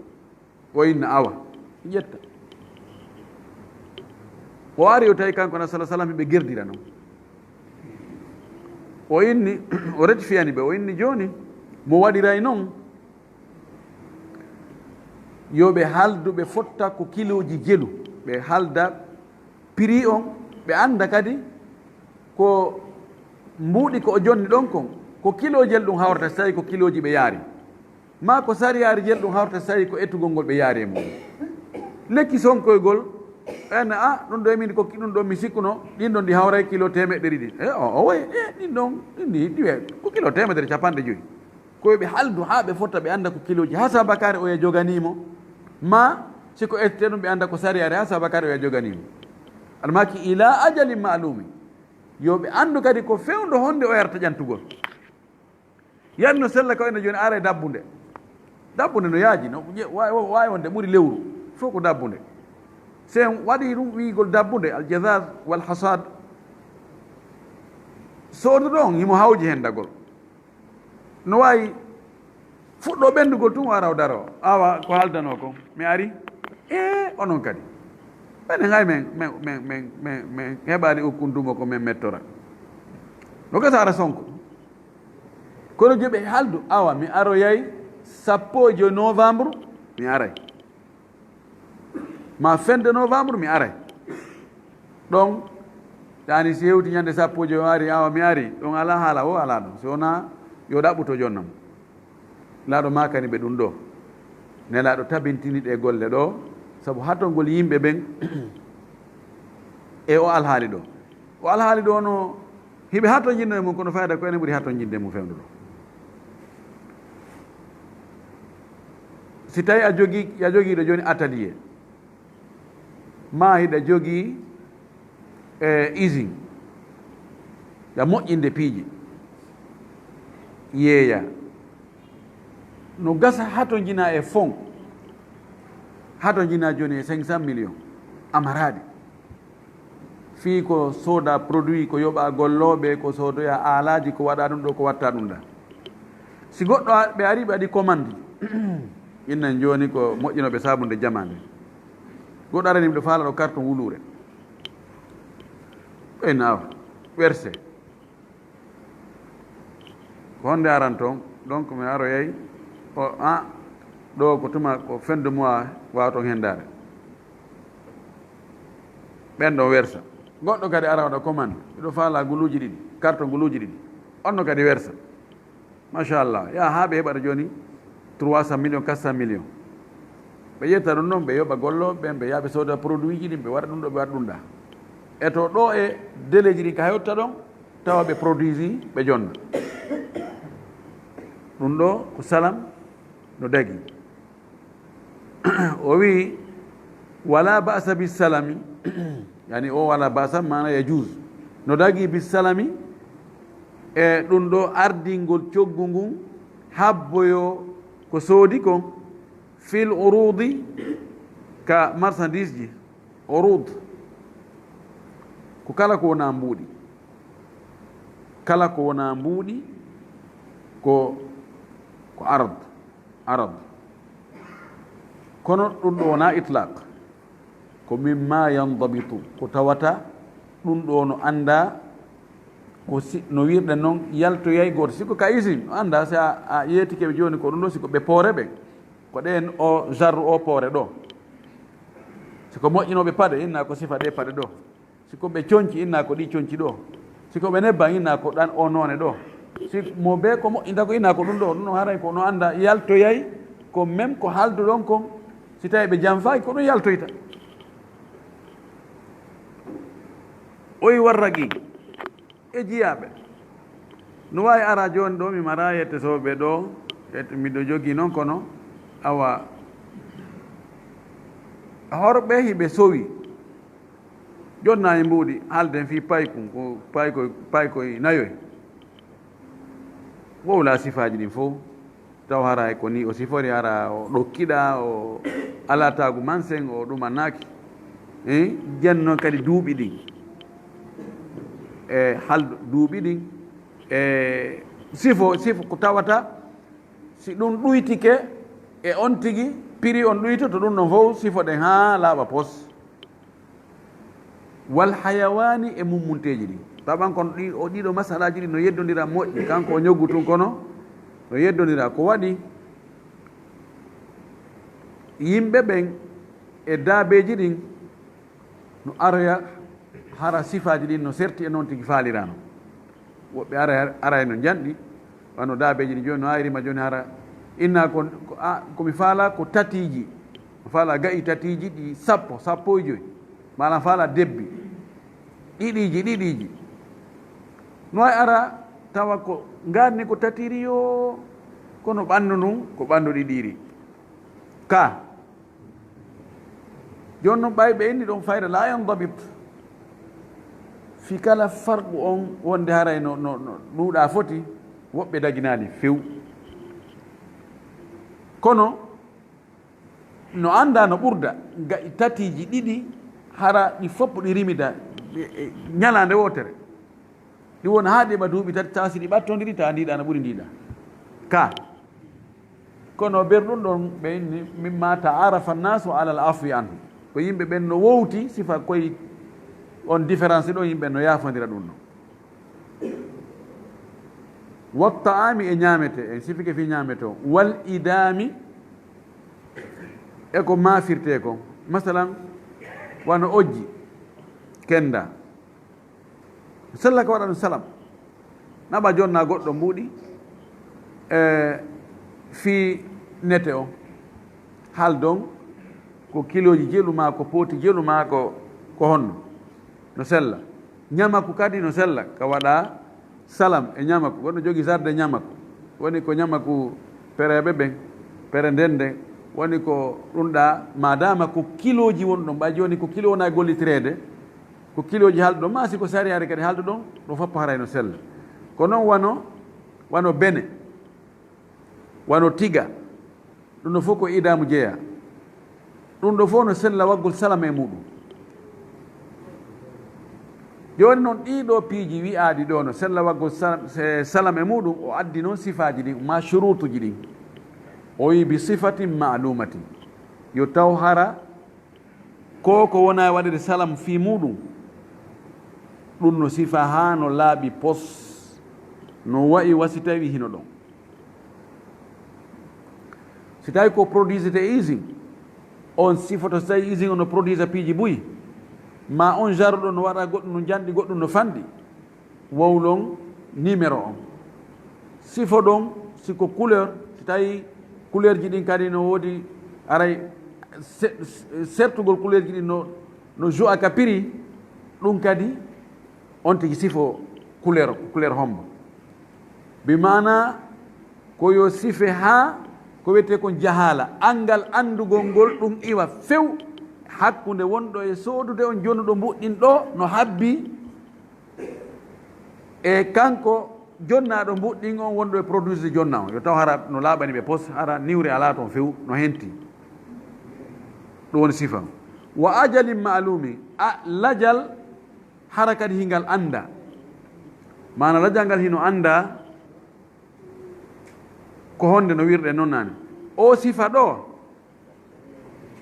O inna awa, ƴetta. O ari o tawi kanko na sala salam hiɓe gerdira non. O inni, o rectifiyani ɓe, o inni jooni, mo waɗiray non, yo ɓe haaldu, ɓe fotta ko kilooji jelu, ɓe haalda prix on, ɓe annda kadi ko mbuuɗi ko o jonni ɗon kon, ko kilooji jelu ɗum hawrata, so tawi ko kilooji ɓe yaari. Maa ko sariyaari jelu ɗum hawrata, so tawi ko etugol ngol ɓe yaari e mum. Lekki sonkoygol, en, a, ɗum ɗo e min ko ki-, ɗum ɗo mi sikkuno, ɗin ɗon ɗi hawray kilo teemeɗɗe ɗiɗi. E, o, o, woy, e, ɗin ɗon, ɗin ɗi, ɗi we-, ko kilo teemedere capanɗe jowi. Ko yo ɓe haaldu haa ɓe fota, ɓe annda ko kilooji, haa Saabakaare oya joganiimo. Ma si ko ettee ɗum, ɓe annda ko sariyaare, haa Saabakaare oya joganiimo. Almaaki ila ajalin ma'lumin. Yo ɓe anndu kadi ko fewndo honde o yarata ƴantugol. Yan no sella ko ene jooni ara e dabbunde. Dabbunde no yaaji, no je-, wa-, wa-, waawi wonde ɓuri lewru. Fof ko dabbunde. Si en waɗi ɗum wi'igol dabbunde, al jazaz wal hasad, sooduɗo on himo hawji hen dagol. No waawi fuɗɗo ɓenndugol tun, o ara o daro. Awa ko haaldanoo kon. Mi ari. E onon kadi. Menen hay men, men, men, men, men, men heɓaali ukkun dumo ko men mettora. No gasa ara sonko. Kono joɓe haaldu, awa mi aroyay sappo e joy novembre, mi aray. Ma fin de novembre, mi aray. Ɗon, yani si hewti ñande sappo e joy o ari, awa mi ari, ɗon alaa haala o, alaa ɗon. Si wonaa, yo ɗaɓɓuto jonnam. Laaɗo maakani ɓe ɗum ɗo. Nelaaɗo tabintini ɗe golle ɗo, sabu hatongol yimɓe ɓen e o alhaali ɗo. O alhaali ɗo no hiɓe hatonjinno e mum, kono fayda ko enen ɓuri hatonjinde e mum fewndo ɗo. Si tawi a jogi, a jogiiɗo jooni atelier, ma hiɗa jogii, e, usine, ya moƴƴinde piiji, yeeya. No gasa hatonjina e fon, hatonjina jooni e cinq cent millions, amaraɗi. Fii ko sooda produit, ko yoɓa gollooɓe, ko soodoya aalaaji, ko waɗa ɗum ɗo, ko watta ɗum ɗa. Si goɗɗo a-, ɓe ari, ɓe waɗi commande, innen jooni ko moƴƴinooɓe saabunde jamaande. Goɗɗo arani, miɗo faala ɗo carton wuluure. Ɓe naawa, werse. Ko honde aran toon? Donc, mi aroyay, o, a, ɗo ko tuma ko fin de mois, waawa toon hendaare. Ɓen ɗon wersa. Goɗɗo kadi ara waɗa commande, miɗo faala guluuji ɗiɗi, carton guluuji ɗiɗi. On no kadi wersa. Machallah, yaa haa ɓe heɓata jooni trois cent millions, quatre cent millions. Ɓe ƴetta ɗum ɗon, ɓe yoɓa gollooɓe ɓen, ɓe yaha ɓe sooda produit ji ɗin, ɓe waɗa ɗum ɗo, ɓe waɗa ɗum ɗa. E to ɗo e délai ji ɗin ka hewta ɗon, tawa ɓe produit ji ɓe jonna. Ɗum ɗo ko salam no dagi. O wi'i, "Wala ba'sa bis salami." Yani o wala ba'sa, maana ya juz. No dagi bis salami, e ɗum ɗo ardingol coggu ngun, habboyo ko soodi kon, fil urudi, ka marchandise ji, urud, ko kala ko wona mbuuɗi. Kala ko wona mbuuɗi, Ko, ko arad, arad. Kono ɗum ɗo wonaa itlaq. Ko mimma yandabitu, ko tawata ɗum ɗo no annda, ko si, no wirɗen noon, yaltoyay gooto. Si ko ka isim, no annda, si a, a yeetike ɓe jooni ko ɗum ɗo, si ko ɓe poore ɓe, ko ɗeen o jarru o poore ɗo. Si ko moƴƴinooɓe paɗe, inna ko sifa ɗe paɗe ɗo. Si ko ɓe conci, inna ko ɗi conci ɗo. Si ko ɓe nebban, inna ko ɗan o noone ɗo. Si mo bee ko moƴƴinta ko, inna ko ɗum ɗo. Ɗum ɗon haray ko no annda yaltoyay, ko même ko haalduɗon kon, si tawi ɓe janfaaki, ko ɗum yaltoyta. Oyi warragi e jiyaaɓe. No waawi ara jooni ɗo, mi mara yette sooɓe ɗo, yette miɗo jogii noon, kono awa, horɓe hiɓe sowi. Jonnaa e mbuuɗi, haalden fii paykun, ko paykoy, paykoy nayoy. Wowlaa sifaaji ɗin fof, taw hara e ko ni o sifori, hara o ɗokkiɗaa, o alaa taagu mansen, o ɗumannaaki. Eh, jen noon kadi duuɓi ɗin. E hal duuɓi ɗin. E sifo, sifo ko tawata, si ɗum ɗuytike e on tigi, piri on ɗuytoto ɗum ɗon fof, sifoɗen haa laaɓa pos. Wal hayawaani e mummunteeji ɗin. Taban kon ɗi, o ɗiɗo masalaaji ɗin no yeddondira moƴƴi, kanko o ñoggu tun kono no yeddondira. Ko waɗi yimɓe ɓen e daabeeji ɗin no aroya hara sifaaji ɗin no serti e noon tigi faaliraano. Woɓɓe ara, arayno njanɗi, wano daabeeji ɗi jooni no ayri ma jooni hara. Inna ko, ko, a, ko mi faala ko tatiiji. Mi faala ga'i tatiiji ɗi sappo, sappo e joy. Maanaam faala debbi. Ɗiɗiiji, ɗiɗiiji. No ay ara tawa ko ngaanni ko tatiiri yo, kono ɓanndu ndun ko ɓanndu ɗiɗiiri. Ka. Jooni noon, ɓay ɓe inni ɗon fayda la yandabit, fii kala farqu on wonde haray no, no, no ɗuuɗa foti, woɓɓe daginaali few. Kono no annda no ɓurda, ga'i tatiiji ɗiɗi, hara ɗi fof ɗi rimida e, e ñalaande wootere. Ɗi wona haa ɗi ɓa duuɓi tati, tawa si ɗi ɓattondiri, tawa ndiiɗa no ɓuri ndiiɗa. Ka. Kono ber ɗum ɗon, ɓe inni, mimma ta'arafa nasu alal afwi anhu. Ko yimɓe ɓen no wowti sifa koye on différence ɗon, yimɓe no yaafondira ɗum ɗon. Wa ta'ami e ñaamete, en sifike fii ñaamete o. Wal idami e ko maafirte ko. Masalan, wano ojji, kenda. Sella ka waɗa ɗum salam. Naɓa jonna goɗɗo mbuuɗi, e, fii nete o. Haaldon ko kilooji jelu maa, ko pooti jelu maa, ko, ko honno? No sella. Ñamaku kadi no sella, ka waɗa salam e ñamaku. Woɗɗo jogi sarde ñamaku. Woni ko ñamaku pereeɓe ɓen, pere nden nden. Woni ko ɗum ɗa, maadaama ko kilooji woni ɗon, ɓay jooni ko kilo wona e gollitireede, ko kilooji haalduɗon, maa si ko sariyaare kadi haalduɗon, ɗo foppo haray no sella. Ko noon wano, wano bene, wano tiga, ɗum ɗo fof ko idaamu jeyaa. Ɗum ɗo fof no sella waggol salam e muɗum. Jooni noon, ɗii ɗoo piiji wi'aaɗi ɗoo no sella waggol sa-, se-, salam e muɗum, o addi noon sifaaji ɗin, maa shuruutuji ɗin. O wi'i, "Bi sifatin ma'lumatin." Yo taw hara ko ko wona e waɗude salam fii muɗum, ɗum no sifa haa no laaɓi pos, no wa'i wa si tawi hino ɗon. Si tawi ko produisete e usine, on sifoto si tawi usine on no produisa piiji buy, ma on jaruɗo no waɗa goɗɗum no njanɗi, goɗɗum no fanɗi, wowlon numéro on. Sifoɗon si ko couleur, si tawi couleur ji ɗin kadi no woodi, aray se-, se-, sertugol couleur ji ɗin no, no joua ka prix, ɗum kadi on tigi sifo couleur, couleur hombo. Bi maana ko yo sife haa ko wiyetee kon jahaala, anngal anndugol ngol ɗum iwa few hakkunde wonɗo e soodude on, jonnuɗo mbuɗɗin ɗo no habbi, e kanko jonnaaɗo mbuɗɗin on wonɗo e produit jonna on, yo taw hara no laaɓani ɓe pos, hara niwre alaa toon few, no henti. Ɗum woni sifa. Wa ajalin ma'lumi, a lajal hara kadi hingal annda. Maana lajal ngal hino annda, Ko honde no wirɗe noon naane? O sifa ɗo,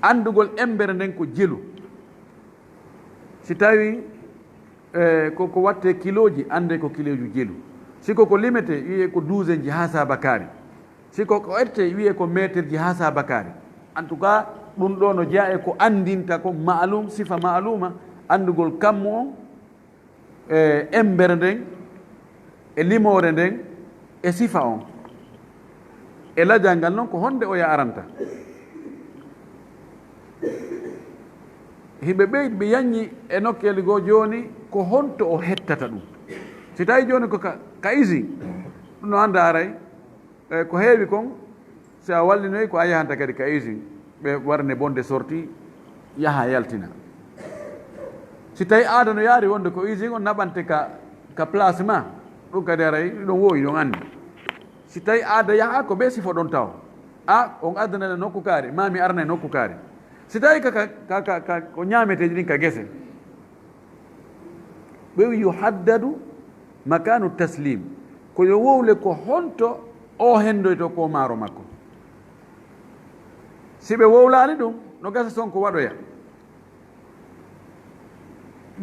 anndugol embere nden ko jelu. Si tawi, eh, ko, ko watte kilooji, annde ko kilooji jelu. Si ko, ko limete, wiye ko douzaine ji haa saabakaari. Si ko, ko ette, wiye ko meeterji haa saabakaari. En tout cas, ɗum ɗo no jeyaa e ko anndinta ko maalum, sifa maaluma, anndugol kammu on, e embere nden, e limoore nden, e sifa on. E lajal ngal non, ko honde oya aranta? Hiɓe ɓeydi, ɓe yanñi e nokkeeli goo jooni, ko honto o hettata ɗum? Si tawi jooni ko ka, ka usine, ɗum no annda aray, e ko heewi kon, si a wallinoyi ko a yahanta kadi ka usine, ɓe warne bonde sortie, yaha yaltina. Si tawi aada no yaari wonde ko usine on naɓante ka, ka place ma, ɗum kadi aray, ɗum woowi, ɗum anndi. Si tawi aada yaha ko ɓe sifo ɗon taw. A, on addana nokku kaari, ma mi arna e nokku kaari. Si tawi ka, ka, ka, ka, ka, ko ñaameteeji ɗin ka gese. Ɓe wi yuhaddadu makanu taslim. Ko yo wowle ko honto o hendoyto ko maaro makko. Si ɓe wowlaali ɗum, no gasa sonko waɗoya.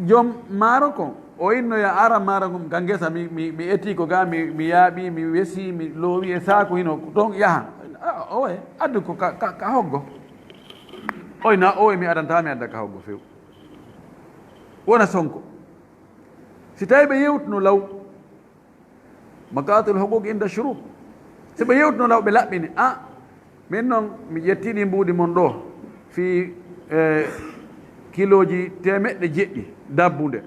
Joom maaro kon, o innoya ara maaro ngun ka ngesa, mi, mi, mi eti ko ga, mi, mi yaaɓi, mi wesi, mi loowi e saaku hino, ɗon yaha. A, oye, addu ko ka, ka, ka hoggo. Oy na, oye, mi adanta, mi adda ka hoggo few. Wona sonko. Si tawi ɓe yewtuno law, makatul huquq inda shurut. Si ɓe yewtuno law, ɓe laɓɓini, a, min noon, mi ƴetti ɗi mbuuɗi mon ɗo, fii, eh, kilooji teemeɗɗe jeɗɗi dabbunde.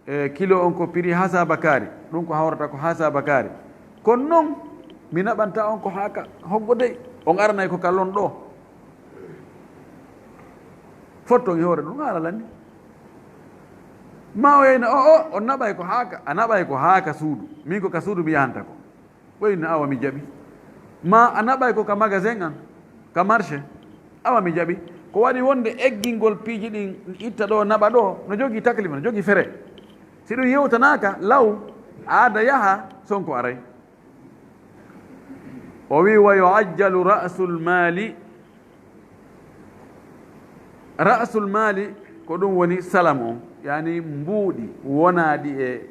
E kilo on ko prix haa saabakaari, ɗum ko hawrata ko haa saabakaari. Kono noon, mi naɓanta on ko haa ka hoggo dey, on aranay ko ka lon ɗo. Fotton e hoore ɗum, haala lanni. Ma o yeyna, o, o, on naɓay ko haa ka, a naɓay ko haa ka suudu. Min ko ka suudu mi yahanta ko. Ɓoy no awa mi jaɓi. Ma a naɓay ko ka magasin an, ka marché. Awa mi jaɓi. Ko waɗi wonde eggingol piiji ɗin itta ɗo, naɓa ɗo, no jogii taklifa, no jogii fere. Si ɗum yewtanaaka, law, aada yaha, sonko aray. O wi, "Wa yu'ajjalu ra'sul maali." Ra'sul maali ko ɗum woni salam on, yani mbuuɗi wonaaɗi e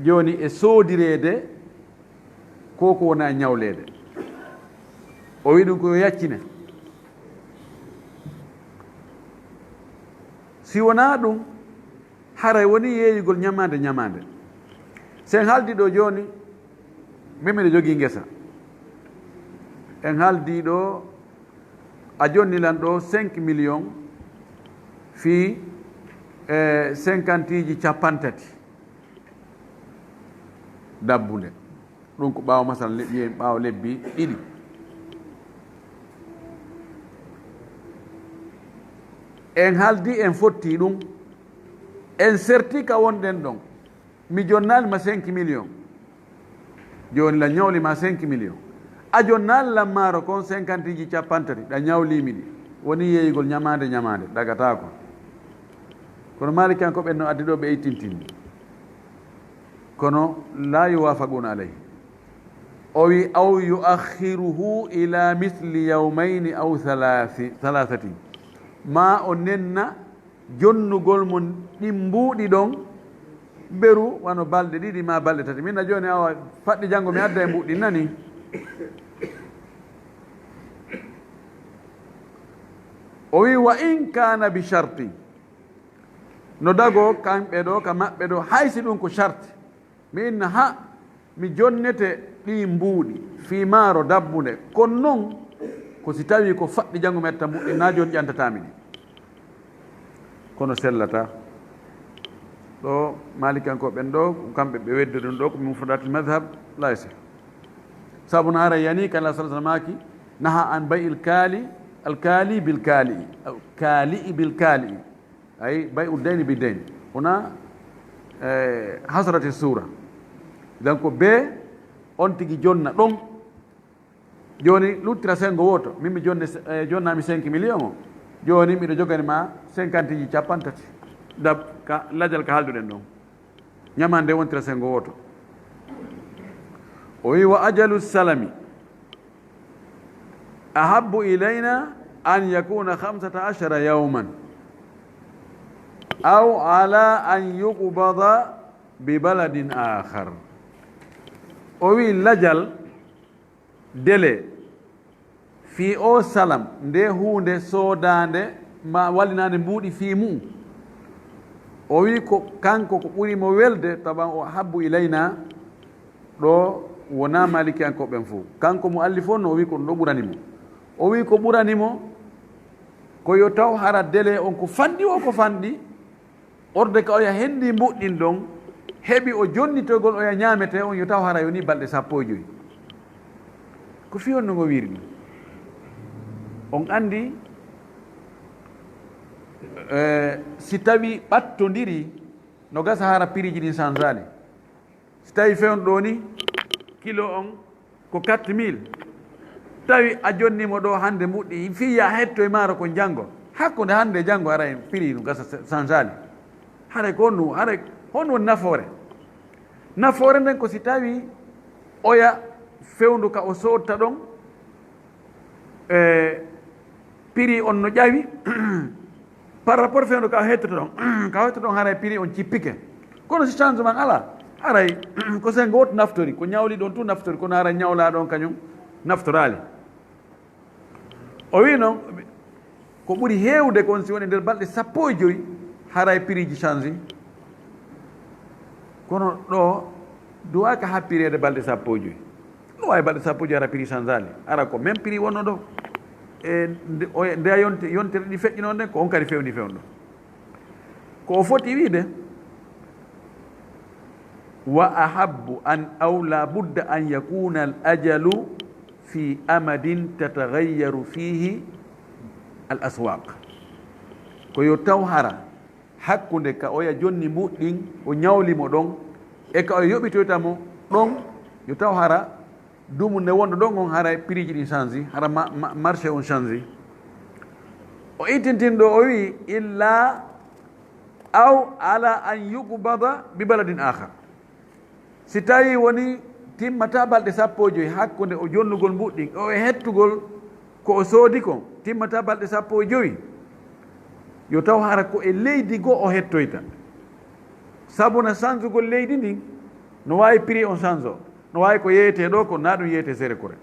jooni e soodireede ko ko wona e ñawleede. O wi ɗum ko yo yaccine. Si wonaa ɗum, haray woni yeeyugol ñamaande, ñamaande. Sen haaldi ɗo jooni, min miɗo jogii ngesa. En haaldi ɗo, a jonni lan ɗo cinq millions fii, eh, cinquante ji capantati dabbunde. Ɗum ko ɓaawo, masalan, le-, wiyen ɓaawo lebbi ɗiɗi. En haaldi, en fotti ɗum, en serti ka wonɗen ɗon. Mi jonnaali ma cinq millions. Jooni la ñawli ma cinq millions. A jonnaali lan maaro kon cinquante ji capantati, ɗa ñawli mi ɗi. Woni yeeyugol ñamaande, ñamaande, ɗagataako. Kono Maalikanko ɓen no addi ɗo ɓe ittintini. Kono laa yuwaafaquna alayhi. O wi, "Aw yu'akhiruhu ila misli yawmayni aw thalathi-, thalathatin." Ma o nenna jonnugol mon ɗin mbuuɗi ɗon, mberu wano balɗe ɗiɗi ma balɗe tati. Min na jooni awa faɗɗi janngo mi adda e mbuuɗi nani. O wi, "Wa in kana bi sharti." No dago kamɓe ɗo, ka maɓɓe ɗo, hay si ɗum ko sharti. Mi inna ha mi jonnete ɗi mbuuɗi fii maaro dabbunde. Kono non, ko si tawi ko faɗɗi janngo mi etta mbuuɗi, na jooni ƴantataa mi ɗi. Kono sellata. Ɗo Maalikanko ɓen ɗo, kamɓe ɓe weddi ɗum ɗo, ko min mufradatil madhab, laysa. Sabu no ara yani, kan la sallallahu alaihi wasallam maaki, naha an bay'il kali, al kali bil kali, al kali bil kali. Ay, bay'u dayni bi dayni. Huna, eh, hasrati sura. Donc, be on tigi jonna ɗon. Jooni luttira sengo wooto. Min mi jonne, eh, jonnami cinq millions o. Jooni miɗo jogani ma cinquante ji capantati. Dab ka lajal ka halduɗen ɗon. Ñamande wontira sengo wooto. O wi, "Wa ajalu salami." أحب إلينا أن يكون خمسة عشر يوما أو على أن يقبض ببلد آخر. O wi lajal, délai, fii o salam, nde huunde soodaande ma wallinaande mbuuɗi fii mu'um. O wi ko kanko ko ɓuri mo welde, taban o habbu ilayna, ɗo wonaa Maalikiyankooɓe ɓen fof. Kanko mo alli fof no o wi ko ɗum ɗo ɓurani mo. O wi ko ɓurani mo, ko yo taw hara délai on ko fanɗi o ko fanɗi, orde ka oya hendi mbuɗɗin ɗon, heɓi o jonnitogol oya ñaamete on, yo taw hara yoni balɗe sappo e joy. Ko fii honno ngo wiiri ɗum? On anndi, eh, si tawi ɓattondiri, no gasa hara piriji ɗin sanzaali. Si tawi fewndo ɗo ni, kilo on ko quatre mille, tawi a jonni mo ɗo hannde mbuɗɗi, fii ya hetto e maaro ko janngo. Hakkunde hannde e janngo, haray prix ɗum gasa sa-, sanzaali. Haray ko honɗum, haray honɗum woni nafoore? Nafoore nden ko si tawi oya fewndo ka o soodta ɗon, e prix on no ƴawi, par rapport fewndo ka hettoto ɗon, ka hettoto ɗon haray prix on cippike. Kono si changement ala, haray ko sen gooto naftori, ko ñawli ɗon tu naftori, kono haray ñawla ɗon kañum naftoraali. O wi noon, ko ɓuri heewde kon si woni nder balɗe sappo e joy, haray prix ji change. Kono ɗo duwaaka happireede balɗe sappo e joy. No waawi balɗe sappo e joy hara prix changeaali. Hara ko même prix wonno ɗo. E nde, o, nde a yonte, yontere ɗi feƴƴinoo nden, ko on kadi fewndi fewndo. Ko o foti wiide, wa ahabbu an aw la budda an yakuna al ajalu fi amadin tatagayyaru fihi al aswaq. Ko yo taw hara hakkunde ka oya jonni mbuɗɗin, o ñawli mo ɗon, e ka o yoɓitoyta mo ɗon, yo taw hara dumunde wonɗo ɗon on, haray prix ji ɗin change, hara ma-, ma-, marché on change. O ittintin ɗo, o wi, illa aw ala an yuqbada bi baladin akhar. Si tawi woni timmata balɗe sappo e joy hakkunde o jonnugol mbuɗɗin, o e hettugol ko o soodi kon, timmata balɗe sappo e joy, yo taw hara ko e leydi goo o hettoyta. Sabu na sanzugol leydi ndin, no waawi prix on sanzo. No waawi ko yeeyetee ɗo kon, na ɗum yeeyetee Serekore.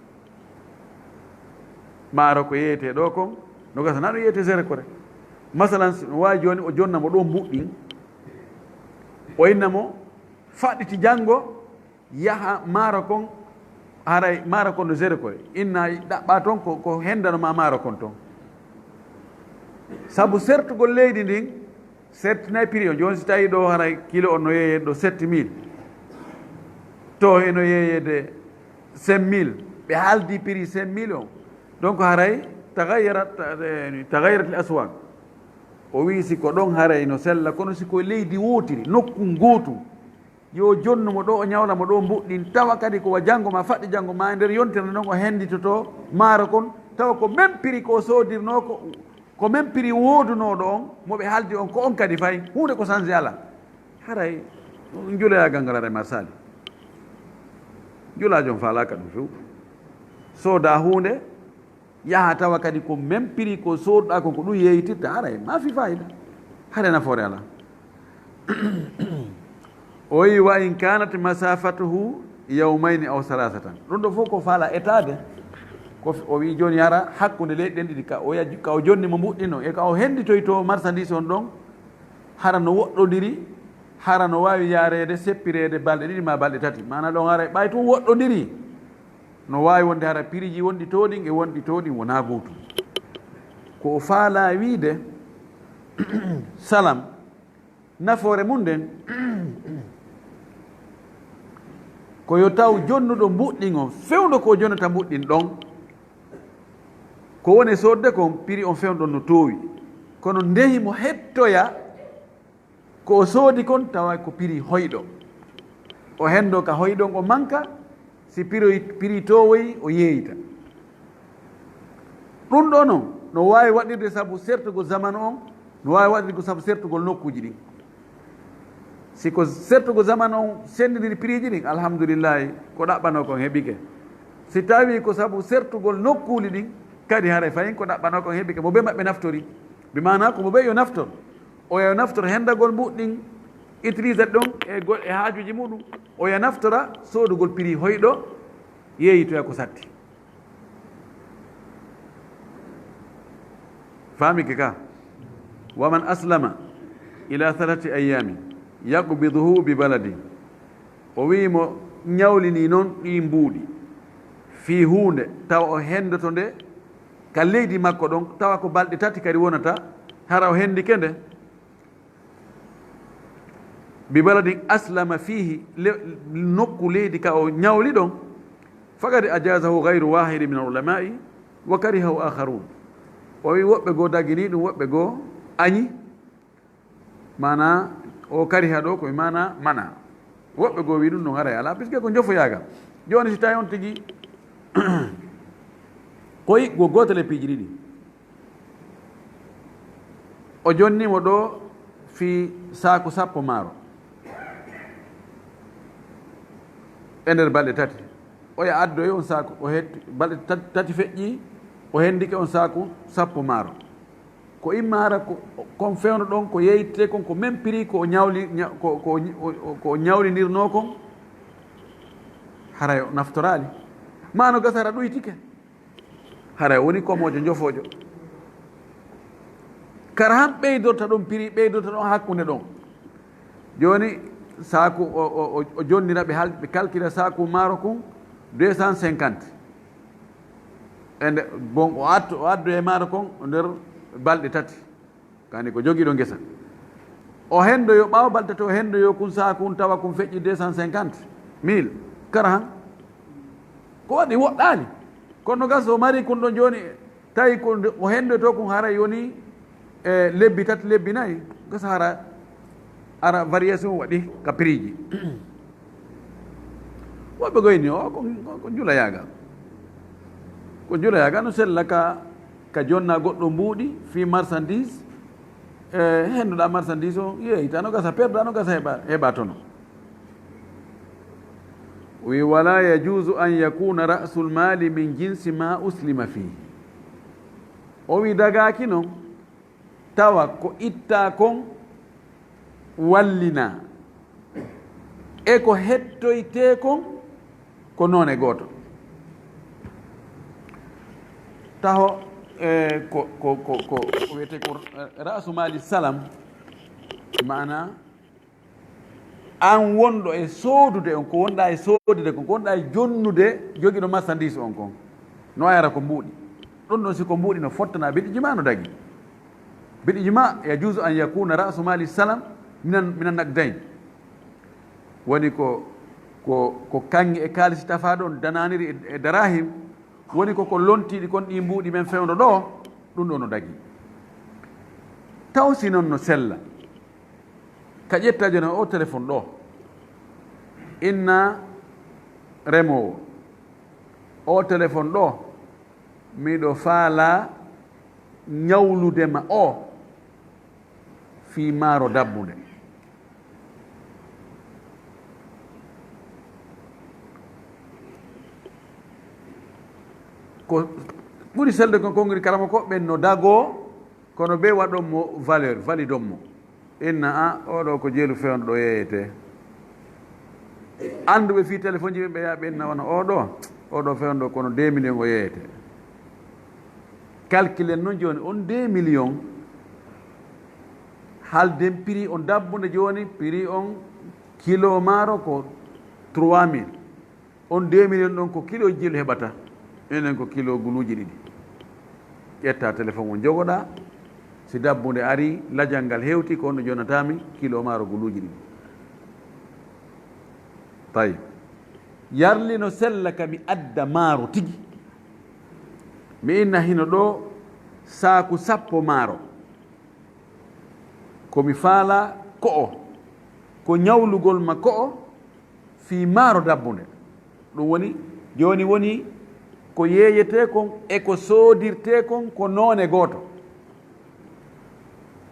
Maaro ko yeeyetee ɗo kon, no gasa na ɗum yeeyetee Serekore. Masalan, si no waawi jooni o jonna mo ɗo mbuɗɗin, o inna mo, faɗɗiti janngo, yaha maaro kon, haray maaro kon no Serekore. Inna ɗaɓɓa ton ko, ko hendano ma maaro kon ton. Sabu sertugol leydi ndin, sertinay prix on. Jooni si tawi ɗo haray kilo on no yeeyee ɗo sept mille, to eno yeeyeede cinq mille, ɓe haaldi prix cinq mille on. Donc haray tagayyarat, eh, tagayyarat al aswaq. O wi si ko ɗon haray no sella, kono si ko leydi wootiri, nokku ngootu, yo jonnu mo ɗo, o ñawla mo ɗo mbuɗɗin, tawa kadi ko wa janngo ma faɗɗi janngo ma e nder yontere ndon o henditoto maaro kon, tawa ko même prix ko soodirnoo ko, ko même prix woodunooɗo on, mo ɓe haaldi on, ko on kadi fay, huunde ko sanse alaa. Haray, juloyaagal ngal haray ma saali. Julaajo on faalaaka ɗum few. Sooda huunde, yaha tawa kadi ko même prix ko sooduɗaa kon, ko ɗum yeeyitirta, haray ma fi fayida. Haray nafoore alaa. O wi, wa in kanat masafatuhu yawmayni aw salasatan. Ɗum ɗo fof ko faala etaade. Ko f-, o wi jooni hara hakkunde leyɗe ɗen ɗiɗi ka o yaj-, ka o jonni mo mbuɗɗino e ka o henditoyto marchandise on ɗon, hara no woɗɗondiri, hara no waawi yaareede, seppireede balɗe ɗiɗi ma balɗe tati. Maana ɗon haray ɓay tun woɗɗondiri. No waawi wonde hara prix ji wonɗi to ɗin e wonɗi to ɗin wonaa gootum. Ko o faalaa wiide, salam, nafoore mum nden, ko yo taw jonnuɗo mbuɗɗin on, fewndo ko o jonnata mbuɗɗin ɗon, ko woni soodde kon, prix on fewndo no toowi. Kono nde himo hettoya, ko o soodi kon tawa ko prix hoyɗo. O hendo ka hoyɗon o manka, si prix, prix toowoyi o yeeyita. Ɗum ɗo non, no waawi waɗirde sabu sertugol zamanu on, no waawi waɗirde ko sabu sertugol nokkuuji ɗin. Si ko sertugol zamanu on senndindiri prix ji ɗin, alhamdulillahi, ko ɗaɓɓanoo kon heɓike. Si tawii ko sabu sertugol nokkuuli ɗin, Kadi haray fayin ko ɗaɓɓanoo kon heɓi ka mo bee maɓɓe naftori. Bi maanaa ko mo bee yo naftor. Oya naftor hendagol mbuuɗi ɗin, utilisat ɗon e go-, e haajuuji muɗum. Oya naftora soodugol prix hoyɗo, yeeyitoya ko satti. Faamike ka? Wa man aslama ila thalathati ayyamin yaqbiduhu bi baladin. O wi'i mo ñawlinii non ɗii mbuuɗi fii huunde, tawa o henndoto nde ka leydi makko ɗon, tawa ko balɗe tati kadi wonata, hara o henndike nde. Bi baladin aslama fiihi, le-, nokku leydi ka o ñawli ɗon, faqad ajazahu ghayru wahidin min al-ulama'i wa karihahu akharun. O wi'i woɓɓe goo daginii ɗum, woɓɓe goo añi. Maanaa o kariha ɗoo ko e maanaa mana. Woɓɓe goo wi'i ɗum ɗon haray alaa, puisque ko njofoyaagal. Jooni si tawi on tigi koy go gootel e piiji ɗiɗi. O jonni mo ɗoo fii saaku sappo maaro e nder balɗe tati. Oya addoy on saaku, o hetti balɗe tat-, tati feƴƴii, o hendike on saaku sappo maaro. Ko immaara ko, kon fewndo ɗon, ko yeeytee kon, ko même prix ko o ñawli-, ña-, ko, ko, ko, ko o ñawlindirnoo kon, haray o naftoraali. Maa no gasa hara ɗuytike. Haray woni komoojo njofoojo. Kara han ɓeydorta ɗon prix, ɓeydorta ɗon hakkunde ɗon. Jooni, saaku o, o, o, o jonnira ɓe hal-, ɓe calcula saaku maaro kun deux cent cinquante. E nde, bon, o attu, o addu e maaro kon nder balɗe tati. Kani ko jogiiɗo ngesa. O henndoyo ɓaawo balɗe tati, o henndoyo kun saaku kun tawa kun feƴƴi deux cent cinquante mille. Kara han. Ko waɗi woɗɗaali. Kono gas o mari kun ɗon jooni, tawi ko nde o henndoytoo kun haray yoni, e, lebbi tati, lebbi nayi. Gas hara, ara variation waɗi ka prix ji. Woɓɓe goyni o, ko, ko, ko njulayaagal. Ko njulayaagal no sella ka, ka jonna goɗɗo mbuuɗi fii marchandise. E, hennduɗaa marchandise o, yeeyta no gasa perda, no gasa heɓa, heɓa tono. Wi, wala yajuzu an yakuna ra'sul mali min jinsi ma uslima fii. O wi dagaaki non, tawa ko ittaa kon wallinaa e ko hettoytee kon ko noone gooto. Taho, e, ko, ko, ko, ko wiyetee ko, e, ra'su mali salam, maanaa, an wonɗo e soodude on, ko wonɗaa e soodude kon, ko wonɗaa e jonnude jogiiɗo marchandise on kon. No ayara ko mbuuɗi. Ɗum ɗon si ko mbuuɗi no fottana bil ijma no dagi. Bil ijma yajuzu an yakuna ra'su mali salam minan, minan naqdayn. Woni ko, ko, ko kaŋŋe e kaalisi tafaaɗo on dananiri e, e darahim. Woni ko ko lontiiɗi kon ɗi mbuuɗi men fewndo ɗo, ɗum ɗo no dagi. Taw si non no sella. Ka ƴetta jooni o téléphone ɗo. Inna remoowo. O téléphone ɗo, miɗo faala ñawlude ma o fii maaro dabbunde. Ko ɓuri selde kon, konngiri karama ko ɓen no dagoo, kono ɓe waɗon mo valeur, validon mo. Inna a, oɗo ko jeelu fewndo ɗo yeeyete. Annduɓe fii téléphone ji ɓe, ɓe yaa ɓe inna wona oɗo, oɗo fewndo kono deux millions o yeeyete. Calculen non jooni on deux millions, halden prix on dabbunde jooni, prix on kilo maaro ko trois mille. On deux millions ɗon ko kilo jeelu heɓata, enen ko kilo guluuji ɗiɗi. Ƴetta téléphone on jogoɗaa, si dabbunde ari, lajal ngal hewti, ko on no jonnataami kilo maaro guluuji ɗiɗi. Tawi. Yarli no sella ka mi adda maaro tigi. Mi inna hino ɗo saaku sappo maaro. Ko mi faala ko'o, ko ñawlugol ma ko'o fii maaro dabbunde. Ɗum woni, jooni woni ko yeeyetee kon e ko soodirtee kon ko noone gooto.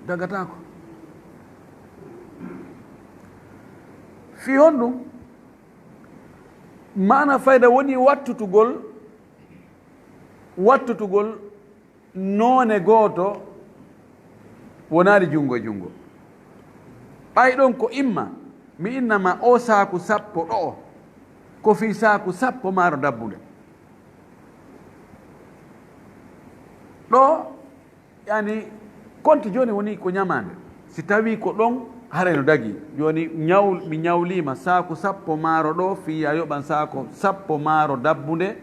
Dagataako. Fii honɗum? Maana fayda woni wattutugol Wattutugol noone gooto wonaali junngo e junngo. Ɓay ɗon ko imma, mi inna ma o saaku sappo ɗo'o, ko fii saaku sappo maaro dabbunde. Ɗo, yani, konti jooni woni ko ñamaande. Si tawii ko ɗon, haray no dagii. Jooni ñaw-, mi ñawliima saaku sappo maaro ɗo, fii a yoɓan saaku sappo maaro dabbunde,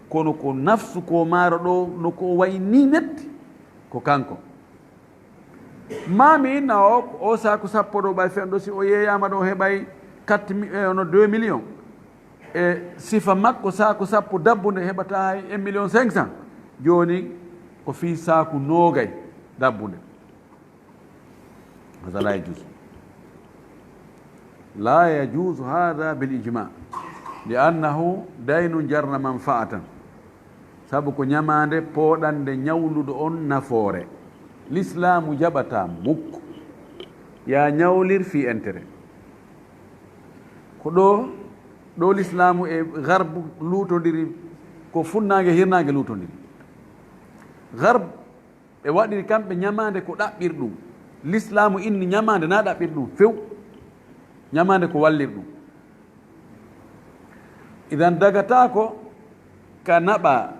kono ko nafsu ko maaro ɗo, no ko wayi nii metti, ko kanko. Maa mi inna o, o saaku sappo ɗo ɓay fenɗo, si o yeeyaama ɗo heɓay quatre mille, eh, ono deux millions. E sifa makko saaku sappo dabbunde heɓata hay un million cinq cent. Jooni ko fii saaku noogay dabbunde. Hada la yajuuzu. La yajuuzu hada bil ijma. Li annahu daynun jarra manfaatan. Sabu ko ñamaande pooɗannde ñawluɗo on nafoore. Lislaamu jaɓataa mukk yaa ñawlir fii intérêt. Ko ɗo, ɗo Lislaamu e Garbu luutondiri, ko funnaange hirnaange luutondiri. Garbu ɓe waɗiri kamɓe ñamaande ko ɗaɓɓir ɗum. Lislaamu inni ñamaande na ɗaɓɓir ɗum few. Ñamaande ko wallir ɗum. Idan dagataako ka naɓa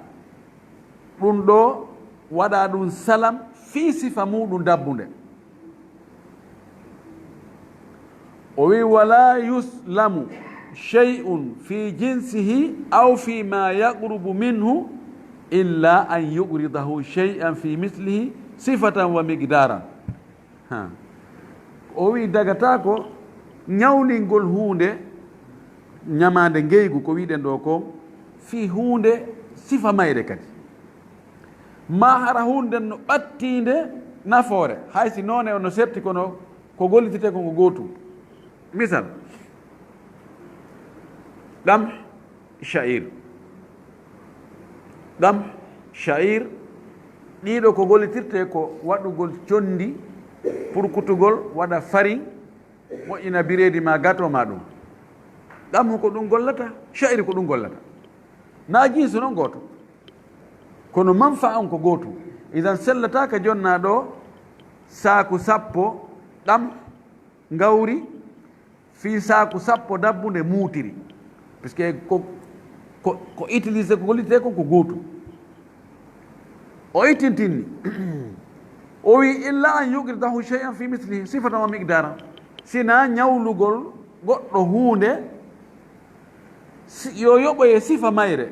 ɗum ɗo, waɗa ɗum salam fii sifa muuɗum dabbunde. O wi, "Wala yuslamu shay'un fi jinsihi aw fi ma yaqrubu minhu illa an yuqridahu shay'an fi mislihi sifatan wa miqdaran." Ha. O wi, dagataako ñawlingol huunde ñamaande ngeygu, ko wiɗen ɗo ko fii huunde sifa mayre kadi. Maa hara huunde no ɓattiinde nafoore, hay si noone on no serti, kono ko gollitirtee kon ko gootum. Misal, ɗam sha'ir. Ɗam sha'ir, ɗiɗo ko gollitirtee ko waɗugol conndi, purkutugol, waɗa farin, moƴƴina bireedi ma, gato ma ɗum. Ɗam ko ɗum gollata, sha'ir ko ɗum gollata. Na jinsu non gooto. Kono manfa on ko gootu. Idan sellataa ka jonnaa ɗo saaku sappo ɗam ngawri fii saaku sappo dabbunde muutiri. Parce que ko, ko, ko utilisé, ko gollitee kon ko gootu. O ittintinni. O wi, "Illa an yuqridahu shay'an fi mislihi sifatan wa miqdaran." Sina ñawlugol goɗɗo huunde, si, yo yoɓoye sifa mayre,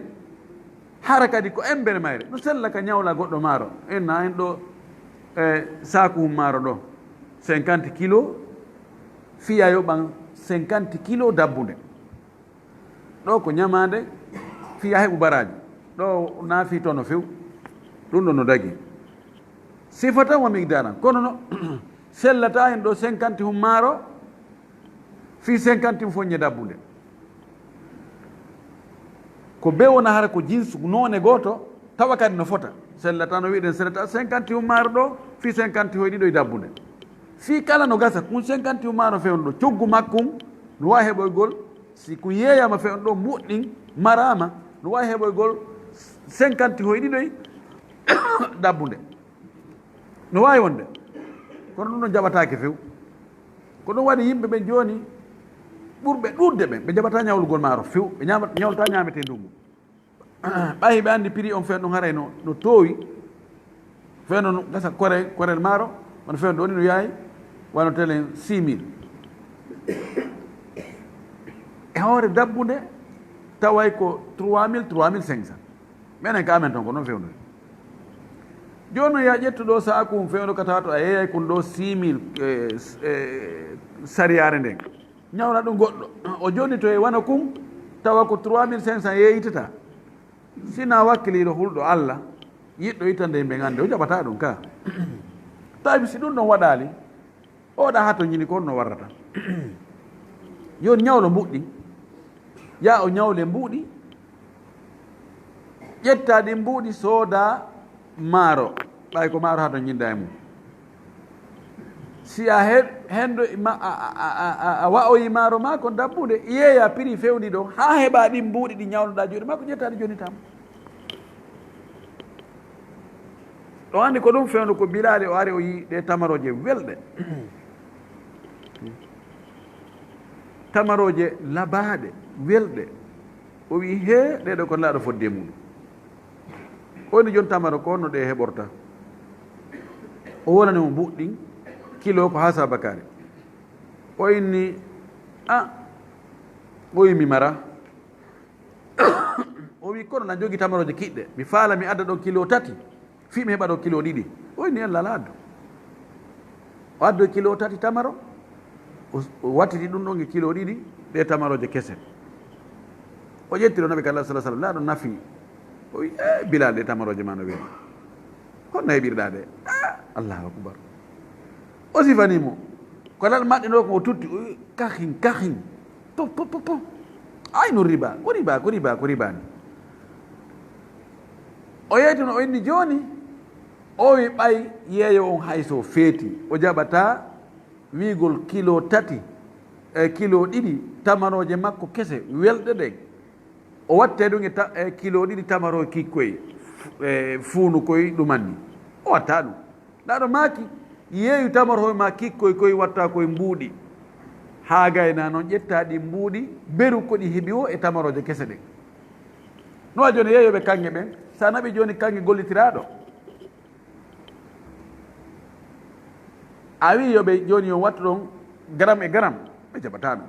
hara kadi ko embere mayre. No sella ka ñawla goɗɗo maaro. En na en ɗo, eh, saaku hum maaro ɗo, cinquante kilo, fiya yoɓan cinquante kilo dabbunde. Ɗo ko ñamaande, fiya heɓu baraaji. Ɗo na fii tono few. Ɗum ɗo no dagi. Sifatan wa miqdaran. Kono no, sellataa en ɗo cinquante hum maaro, fii cinquante hum foññe dabbunde. Ko be wona hara ko jinsu noone gooto, tawa kadi no fota. Sellataa no wiɗen, sellataa cinquante hum maaro ɗo, fii cinquante hoy ɗiɗo e dabbunde. Fii kala no gasa, kun cinquante hum maaro fewndo ɗo, coggu makkun no waawi heɓoygol, si kun yeeyaama fewndo ɗo, mbuɗɗin maraama, no waawi heɓoygol cinquante hoy ɗiɗoy dabbunde. No waawi wonde. Kono ɗum ɗon jaɓataake few. Ko ɗum waɗi yimɓe ɓen jooni ɓurɓe ɗuuɗde ɓen, ɓe jaɓataa ñawlugol maaro few, ɓe ñaama-, ñawlataa ñaametee ndungu. Ɓay ɓe anndi prix on fewndo ɗon haray no, no toowi. Fewndo no gasa kore-, korel maaro, wano fewndo ɗo ni no yaawi, wano telen six mille. E hoore dabbunde, taway ko trois mille, trois mille cinq cents. Menen ka amen ton ko non fewndo. Jooni non ya ƴettu ɗo saaku um fewndo ka tawa to a yeeyay kun ɗo six mille, eh, s-, eh, sariyaare nden. Ñawna ɗum goɗɗo. O jonnitoye wano kun, tawa ko trois mille cinq cents yeeyitata. Sina wakkiliiɗo hulɗo Alla, yiɗɗo ittande yimɓe ngannde, o jaɓataa ɗum ka. Tawi si ɗum ɗon waɗaali, oɗa hato ñini ko honno warrata. Yo ñawlo mbuɗɗi. Ya o ñawle mbuɗi. Ƴetta ɗin mbuɗi, sooda maaro. Ɓay ko maaro hato ñinda e mum. Si a he-, hendo ma-, a, a, a, a, a wa'oyi maaro maa kon dabbunde, yeeya prix fewndi ɗon, haa heɓa ɗin mbuɗi ɗi ñawnoɗaa juuɗe maa ko ƴetta ɗi jonnitama. O anndi ko ɗum fewndo ko Bilaali, o ari o yii ɗe tamarooje welɗe. Tamarooje labaaɗe, welɗe. O wii, "Hee, ɗee ɗoo ko Nelaaɗo fodde e muuɗum." O inni, "Jooni tamaro ko honno ɗe heɓorta?" O wolani mo mbuuɗi ɗin, kilo ko haa saabakaare. O inni, "A, o wii mi mara." O wii, "Kono na jogii tamarooje kiɗɗe. Mi faala mi adda ɗon kilo tati. Fii mi heɓa ɗo kilo ɗiɗi." O inni, "Yalla, alaa addu." O addoyi kilo tati tamaro, o, o wattiti ɗum ɗon e kilo ɗiɗi, ɗe tamarooje kese. O ƴetti ɗo Nabi ka Allah sallallahu alaihi wasallam, laaɗo nafi. O wi, "Eh, Bilal, ɗe tamarooje ma no weli. Honno heɓirɗa ɗe?" Ah, Allahu akbar. O sifani mo. Ko lal maɗɗe ɗo ko o tutti, o wi, "Kahin, kahin. Po, po, po, po. Aynu riba, ko riba, ko riba, ko riba ni." O yeytuno, o inni, "Jooni, o wi ɓay yeeyo on hay so feeti, o jaɓata wiigol kilo tati, e kilo ɗiɗi tamarooje makko kese welɗe ɗen. O watte ɗum e ta-, e kilo ɗiɗi tamarooje kikkoy, e fuunu koy ɗumanni. O watta ɗum." Laaɗo maaki, "Yeeyu tamarooje ma kikkoy koy watta koy mbuuɗi. Haa gayna noon ƴetta ɗi mbuuɗi, beru ko ɗi heɓi o e tamarooje kese ɗen." No wa jooni yeeyooɓe kaŋŋe ɓen, sa naɓi jooni kaŋŋe gollitiraaɗo. A wi yo ɓe jooni yo wattu ɗon garam e garam, ɓe jaɓata ɗum.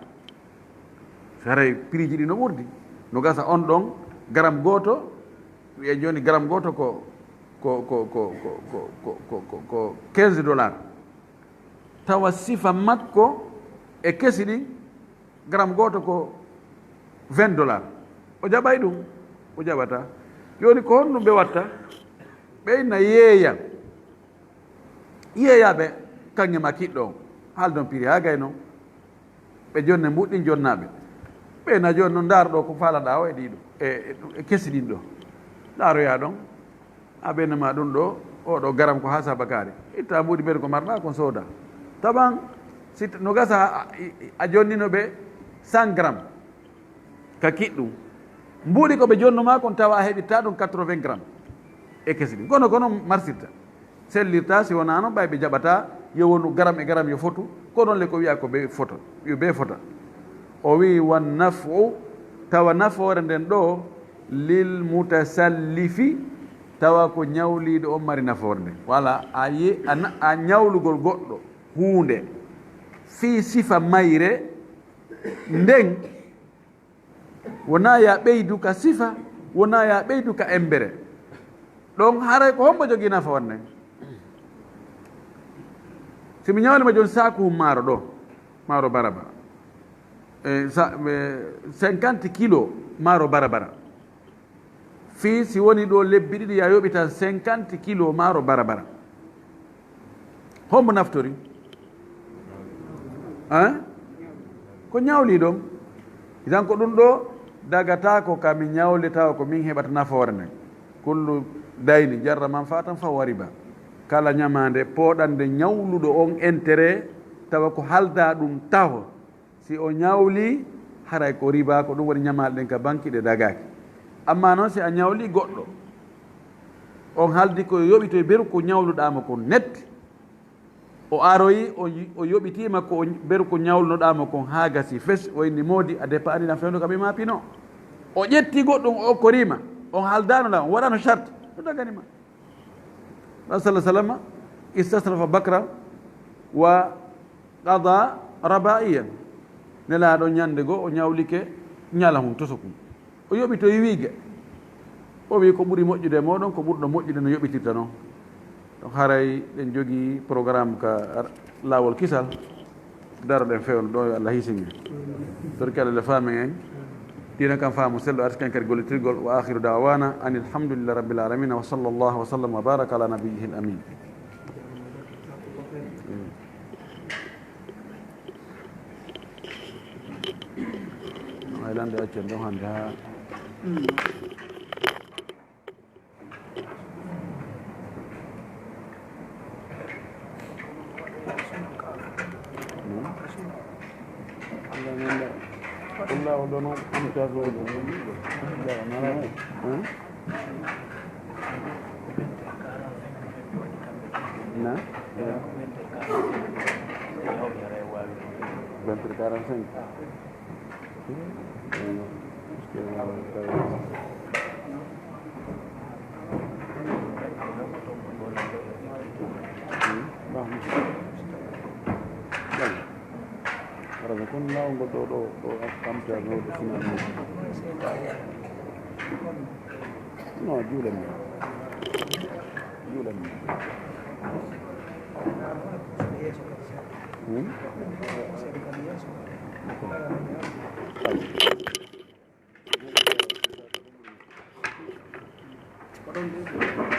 Saray prix ji ɗi no ɓurdi. No gasa on ɗon garam gooto, wiye jooni garam gooto ko, ko, ko quinze dollars. Tawa sifa makko e kesi ɗin, garam gooto ko vingt dollars. O jaɓay ɗum, o jaɓata. Jooni ko honɗum ɓe watta? Ɓe na yeeya. Yeeyaaɓe kaŋŋe ma kiɗɗo on. Haaldon prix haa gay non. Ɓe jonne mbuuɗi ɗin jonnaaɓe. Ɓe na jooni non ndaaro ɗo ko faalaɗaa o e ɗiɗo. E, e, e kesi ɗin ɗo. Ndaaroyaa ɗon. A ɓeyna ma ɗum ɗo, o ɗo garam ko haa sabakaari. Itta mbuuɗi mbeɗa ko marɗa kon sooda. Taban, si t-, no gasa a, a, a jonnino ɓe cent gram ka kiɗɗum. Mbuuɗi ko ɓe jonno ma kon tawa a heɓitta ɗum quatre-vingts gram. E kesi ɗum. Kono, kono marsirta. Sellirta si wonaa noon ɓay ɓe jaɓata yo wonu garam e garam yo fotu. Ko noon le ko wiya ko ɓe foto, yo ɓe fota. O wi, "Wan nafu, tawa nafoore nden ɗo, lil mutasallifi, tawa ko ñawliiɗo on mari nafoore nden." Wala a yi-, a na-, a ñawlugol goɗɗo huunde fii sifa mayre nden, wonaa ya ɓeydu ka sifa, wonaa ya ɓeydu ka embere. Ɗon haray ko hombo jogii nafoore nden? Si mi ñawli ma jooni saaku maaro ɗo, maaro barabara. E, sa-, e, cinquante kilo maaro barabara. Fii si woni ɗo lebbi ɗiɗi, ya yoɓitan cinquante kilo maaro barabara. Hombo naftori? Hein? Ko ñawli ɗon. Idan ko ɗum ɗo dagata ko ka mi ñawli tawa ko min heɓata nafoore nden. Kullu dayni jarra manfaatan fa huwa riba. Kala ñamaande pooɗande ñawluɗo on intérêt tawa ko halda ɗum taho. Si o ñawli, haray ko riba, ko ɗum woni ñamaale ɗen ka banki ɗe dagaaki. Amma noon si a ñawli goɗɗo, on haldi ko yoɓitoy beru ko ñawluɗaa mo kon net, o aroyi, o, o yoɓitiima ko o, beru ko ñawlunoɗaa mo kon haa gasi fes, o inni moodi a deppaani ɗan fewndo ka mi maapino. O ƴetti goɗɗum, o okkoriima, on haldaano ɗan, on waɗano charte, ɗum dagani ma. Rasul sallallahu alaihi wasallam istasrafa bakra wa qada raba'iyan. Nelaaɗo ñande goo o ñawlike ñalahun tosokun. O yoɓitoyi wiige. O wi ko ɓuri moƴƴude e mooɗon, ko ɓurɗo moƴƴude no yoɓitirta non. Ɗon haray ɗen jogii programme ka laawol kisal. Daroɗen fewndo ɗo, yo Allah hisin en. Torki Allah le faamen en. Diina kan faamu selɗo, arsiken kadi gollitirgol. Wa akhiru da'wana anil hamdulillahi rabbil alamin. Wa sallallahu wa sallam wa baraka ala nabiyyihil amin. Ay lande accen ɗon hande ha. Na? Vingt heures quarante-cinq. Hara ko kon laawol ngol ɗo, ɗo, ɗo kamta ɗo, ɗo finalement. Non, juulen mi. Juulen mi. Hmm?